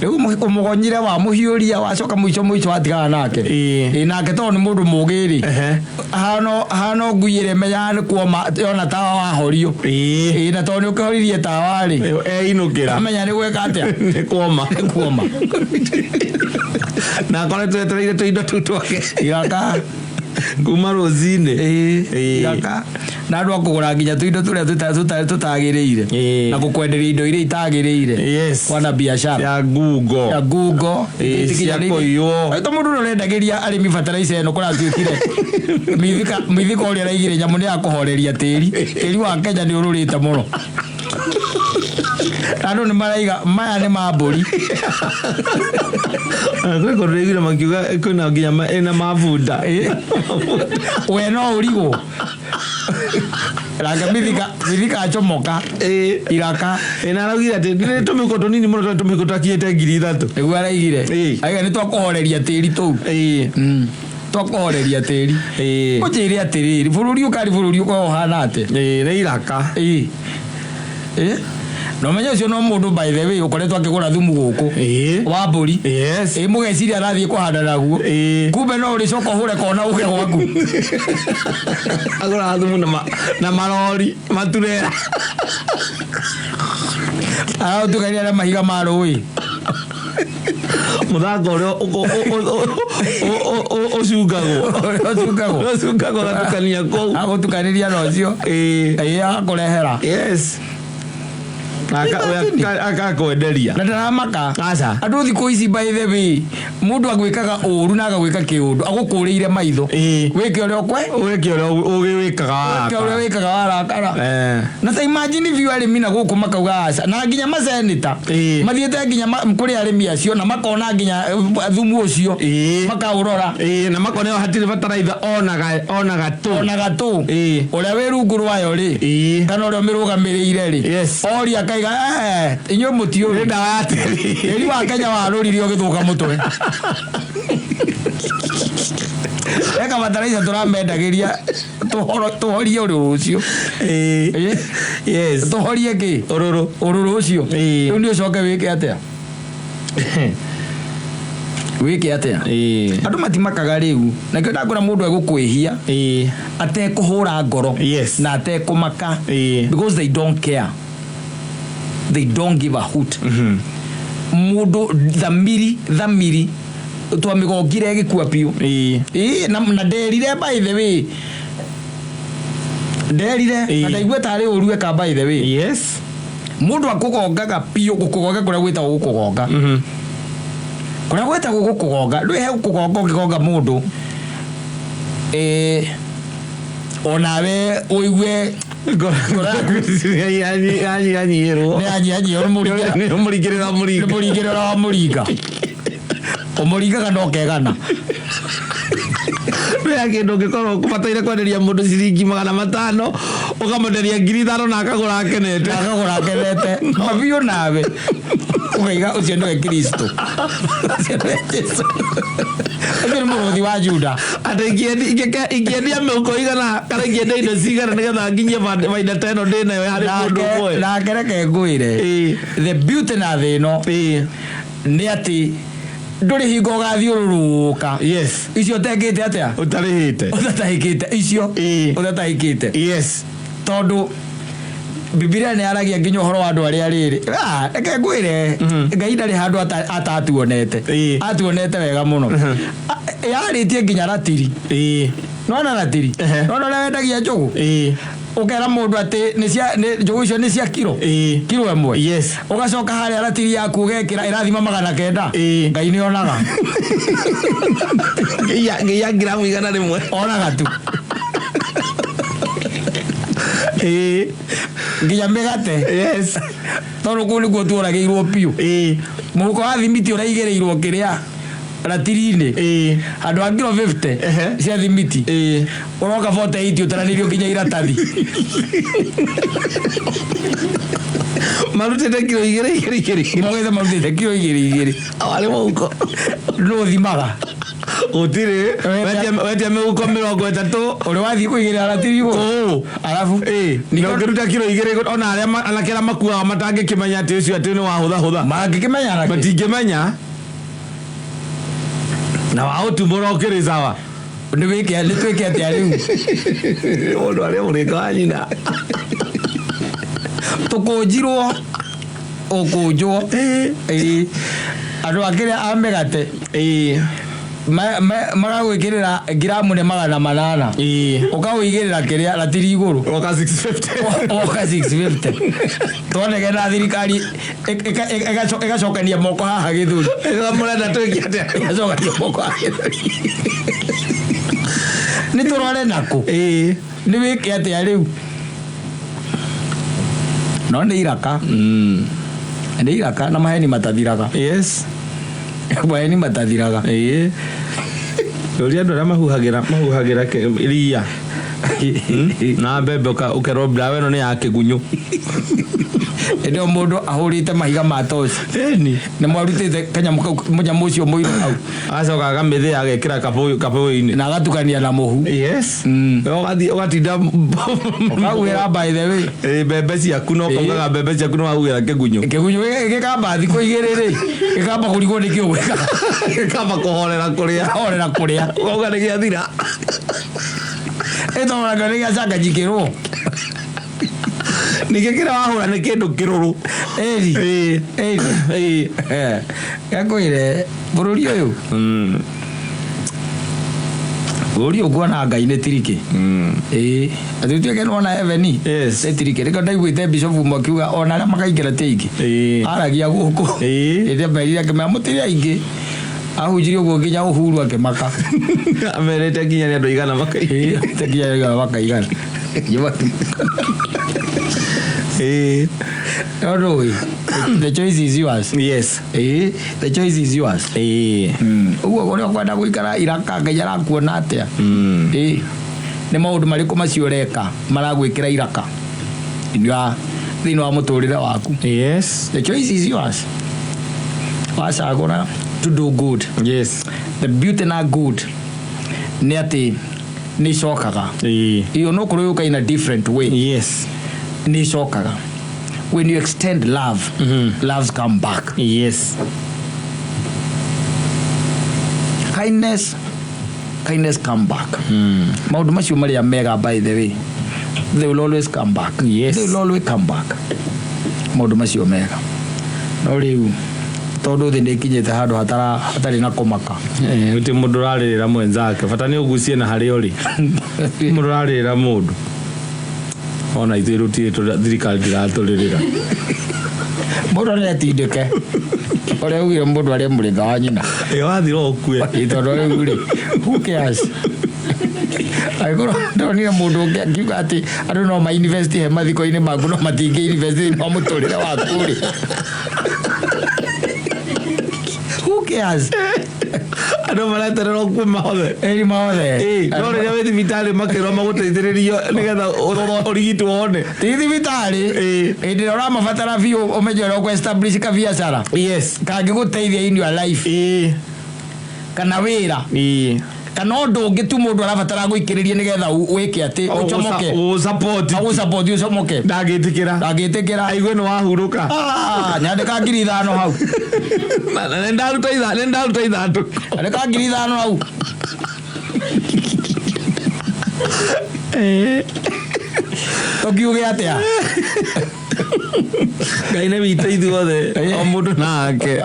Rĩu ũmũgonyire, wamũhiũria, wacoka mũico mũico watigana nake. Ĩ nake tondũ nĩ mũndũ mũgĩ rĩ, hano ngui ĩrĩa ĩmenyaga nĩ kuoma yona tawa wahorio. Ĩ na tondũ nĩ ũkĩhoririe tawa rĩ, Einũkĩra. Amenya nĩ gwĩka atĩa? Nĩ kuoma. Nĩ kuoma. Na akoretwo etereire tũindo tũu twake Iraka. kuma rũcinĩ. Iraka na andũ a kũgũra nginya tũindo tũrĩa tũtagĩrĩire na gũkwenderia indo iria itagĩrĩire. Kwana biacara ya ngungo. Ya ngungo. Cia kũiywo. To mũndũ ũrĩa ũrendagĩria arĩmi fertilizer ĩno kũratuĩkire mithika mithika ũrĩa araigire nyamũ nĩ ya kũhoreria tĩri. Tĩri wa Kenya nĩ ũrũrĩte mũno. Andũ nĩ maraiga maya nĩ ma mbũri. Kwĩ kũndũ ndaiguire makiuga kwĩna nginya ĩna mabunda. We no ũrigwo nake mithika mithika acomoka. Iraka. Ĩ na araugire atĩ nĩ tũmĩhuko tũnini mũno tondũ tũmĩhuko twakinyĩte 3000. Nĩguo araigire. Aiga nĩ twakũhoreria tĩri tũu. Twakũhoreria tĩri. Ũnjĩre atĩrĩrĩ, bũrũri ũkarĩ bũrũri ũkoragwo ũhana atĩa? Nĩ iraka. Ĩ na ũmenye ũcio no mũndũ by the way ũkoretwo akĩgũra thumu gũkũ wa mbũri. Ĩ mũgeciria arathiĩ kũhanda naguo, kumbe no ũrĩcoka ũhũre kona ũke gwaku. Agũraga thumu na marori maturera. Araũtukania na mahiga ma rũĩ. Mũthanga ũrĩa ũcungagwo. Ũrĩa ũcungagwo. Ũrĩa ũcungagwo ũgatukania kũu. Agũtukanĩria na ũcio. Ĩ agakũrehera. Na akakwenderia. Na ndaramaka. Aca. Andũ thikũ ici by the way, mũndũ agwĩkaga ũru na agagwĩka kĩũndũ agũkũrĩire maitho. Wĩke ũrĩa ũkwe. Wĩke ũrĩa ũgĩwĩkaga. Wĩke ũrĩa wĩkaga warakara. Na ta imagine biũ arĩmi na gũkũ makauga aca, na nginya masenĩta mathiĩte nginya kũrĩ arĩmi acio na makona nginya thumu ũcio, makaũrora. Na makona ĩyo hatirĩ bataraitha ona gatũ. Ona gatũ. Ũrĩa wĩ rungu rwayo rĩ, kana ũrĩa ũmĩrũgamĩrĩire rĩ, oria akaiga, inyuĩ mũtiũĩ. Nĩ ndawa ya tĩri. Tĩri wa Kenya warũrire ũgĩthũka mũtwe. Eka bataraitha tũramendagĩria tũhorie ũrũrũ ũcio. Tũhorie kĩ? Ũrũrũ. Ũrũrũ ũcio. Rĩu nĩ ũcoke wĩke atĩa? Wĩke atĩa? Andũ matimakaga rĩu. Na kĩo ndakwĩra mũndũ egũkwĩhia atekũhũra ngoro na atekũmaka, because they don't care, they don't give a hoot. Mũndũ thamiri twamĩgongire ĩgĩkua biũ. Ĩ, na nderire by the way, nderire na ndaigua tarĩ ũru eka by the way. Mũndũ akũgongaga biũ, gũkũgonga kũrĩa gwĩtagwo gũkũgonga, kũrĩa gwĩtagwo gũkũgonga, ndũĩ he gũkũgonga ũkĩgonga mũndũ onawe ũigue Yanyihanyihĩrwo. Nĩ yanyihanyiha, nĩ Nĩ mũringĩrĩra mũringa. Nĩ mũringĩrĩra wa mũringa, ũmũringaga no kegana. Nĩ kĩndũ ũngĩkorwo ũbataire kwenderia mũndũ ciringi 500, ũkamwenderia 5000 na akagũra akenete. Akagũra akenete mabiũ, nawe ũkaiga ũcio nĩwe Kristo, ũcio nĩwe Jesu, ũcio nĩ mũrũthi wa Juda. Atĩ ingĩendia mĩhuko igana kana ingĩendia indo cigana nĩgetha nginyie baida ta ĩno ndĩnayo harĩ mũndũ ũmwe? Nake reke ngwĩre, the beauty na thĩ ĩno nĩ atĩ ndũrĩ hingo ũgathiũrũrũka icio ũtekĩte atĩa? Ũtarĩhĩte. Ũtatahĩkĩte icio ũtatahĩkĩte. Tondũ Bibilia nĩ yaragia nginya ũhoro wa andũ arĩa rĩrĩ. Ah, reke ngwĩre, Ngai ndarĩ handũ atatuonete. Atuonete wega mũno. Ah, yarĩtie nginya ratiri. Nona ratiri, nona ũrĩa wendagia njũgũ, ũkera mũndũ atĩ nĩ njũgũ icio nĩ cia kiro kiro 1, ũgacoka harĩa ratiri yaku ũgekĩra ĩrathima 900. Ngai nĩ onaga. Nginya ngiramu 100. Onaga tu. Nginya mĩgate, tondũ kũu nĩkuo tuoragĩirwo biũ. Mũhuko wa thimiti ũraigĩrĩirwo kĩrĩa Ratiri-inĩ handũ ha kiro 50 cia thimiti ũroka 48 ũtaranĩirio nginya iratathi. Marutĩte kiro igĩrĩ igĩrĩ igĩrĩ. Mogete marutĩte kiro igĩrĩ igĩrĩ. Warĩ mũhuko. Nũ ũthimaga? Gũtirĩ. Wetia mĩhuko 30. Ũrĩ wathiĩ kũigĩrĩra ratiri igũrũ? Kũũ. Arabu Na ũngĩruta kiro igĩrĩ ona arĩa anake arĩa makuaga matangĩkĩmenya atĩ ũcio atĩ nĩ wahũthahũtha. Mangĩkĩmenya nakĩ? Matingĩmenya. Na waũtumũra ũkĩrĩ sawa. Nĩ wĩke, nĩ twĩke atĩa rĩu? Mũndũ arĩa mũrĩka wa nyina. Tũkũnjirwo, ũkũnjwo. Ĩĩ. Andũ akĩrĩa a mĩgate magagwĩkĩrĩra ngiramu nĩ 800. Ũkawĩigĩrĩra kĩrĩa ratiri igũrũ. Woka 650. Woka 650. Twanegena thirikari ĩgacokania moko haha gĩthũri. Mũrenda twĩke atĩa? Ĩgacokania moko haha gĩthũri. Nĩ tũrore nakũ? Nĩ wĩke atĩa rĩu? No nĩ iraka. Nĩ iraka na maheni matathiraga. Yes. Maheni matathiraga. Ũria andũ arĩa mahuhagĩra ria na mbembe ũkerwo ndawa ĩno nĩ ya kĩgunyũ. Ĩndĩ o mũndũ ahũrĩte mahiga ma toci. Nĩ mwarutĩte kanyamũ kau, mũnyamũ ũcio mũirũ hau. Agacoka agamĩthĩa agekĩra kabũyũ-inĩ. Na agatukania na mũhu. Yes. Ũgathiĩ ũgatinda Ũkahuhĩra, by the way. Mbembe ciaku no kaugaga mbembe ciaku no wahuhĩra kĩgunyũ. Kĩgunyũ gĩkamba thikũ igĩrĩ rĩ, gĩkamba kũrigwo nĩ kĩo gwĩka. Gĩkamba kũhorera kũrĩa. Kũhorera kũrĩa. Ũkauga nĩ gĩathira. Ĩtondũ nĩ gĩacanganyikĩrwo. Ningĩ kĩrĩa wahũra nĩ kĩndũ kĩrũrũ. Ĩri. Ĩri. Gakwĩre bũrũri ũyũ. Bũrũri ũyũ kuona Ngai nĩ tiriki. Ĩĩ. Atĩ ũtuĩke nĩwona heaven. Yes. Nĩ tiriki. Nĩkĩo ndaiguĩte bishop ũmwe akiuga ona arĩa makaingĩra ti aingĩ. Aragia gũkũ. Hĩndĩ ĩyo merire akĩmera mũtirĩ aingĩ. Ahunjirie ũguo nginya Uhuru akĩmaka. Amerĩte nginya nĩ andũ aigana makaigana. Ĩĩ, nginya aigana makaigana. No ndũĩ. The choice is yours. Yes. Ĩĩ, the choice is yours. Ũguo ũrĩa ũkwenda gũikara iraka Ngai arakuona atĩa? Ĩĩ. Nĩ maũndũ marĩkũ macio ũreka maragwĩkĩra iraka thĩinĩ wa mũtũrĩre waku? Yes. The choice is yours. Wacagũra to do good. Yes. The beauty na good nĩ atĩ nĩ icokaga. Iyo no kũrĩ yũka in a different way. Yes. Nĩ icokaga. When you extend love, loves come back. Yes. Kindness, kindness come back. Maũndũ macio marĩa mega, by the way, they will always come back. Yes. They will always come back. Maũndũ macio mega. No rĩu tondũ thĩ nĩ ĩkinyĩte handũ hatarĩ na kũmaka. Gũtirĩ mũndũ ũrarĩrĩra mwenzake, bata nĩ ũgucie na harĩa ũrĩ. Mũndũ ũrarĩrĩra mũndũ. Ona ithuĩ rũtirĩ thirikari ndĩratũrĩrĩra. Mũndũ nĩ atindĩke. Ũrĩa ugire mũndũ arĩa mũrĩtha wa nyina. Ĩ wathira ũkue. Tondũ rĩu rĩ, who cares? Angĩkorwo ndonire mũndũ ũngĩ akiuga atĩ andũ no ma invest he mathiko-inĩ maku no matingĩ invest thĩinĩ wa mũtũrĩre waku rĩ. Who cares? Andũ mareterera ũkue mahothe. Ĩri mahothe. No rĩrĩa wĩ thibitarĩ makĩrwo magũteithĩrĩrio nĩgetha ũrigitwo wone. Ti thibitarĩ. Hĩndĩ ĩrĩa ũramabatara biũ ũmenye ũrĩa ũkũ establish kabiacara. Yes. Kangĩgũteithia in your life. Kana wĩra. Kana ũndũ ũngĩ tu mũndũ arabatara gũikĩrĩria nĩgetha wĩke atĩ ũcomoke. Ũgũ-support. Agũ-support ũcomoke. Ndangĩtĩkĩra. Ndangĩtĩkĩra. Aigue nĩ wahurũka. Nyandĩka 5,000 hau. Nĩ ndaruta nĩ ndaruta ithandũkũ. Nyandĩka 5,000 hau. Tũkiuge atĩa? Ngai nĩ witũ ithuothe o mũndũ nake.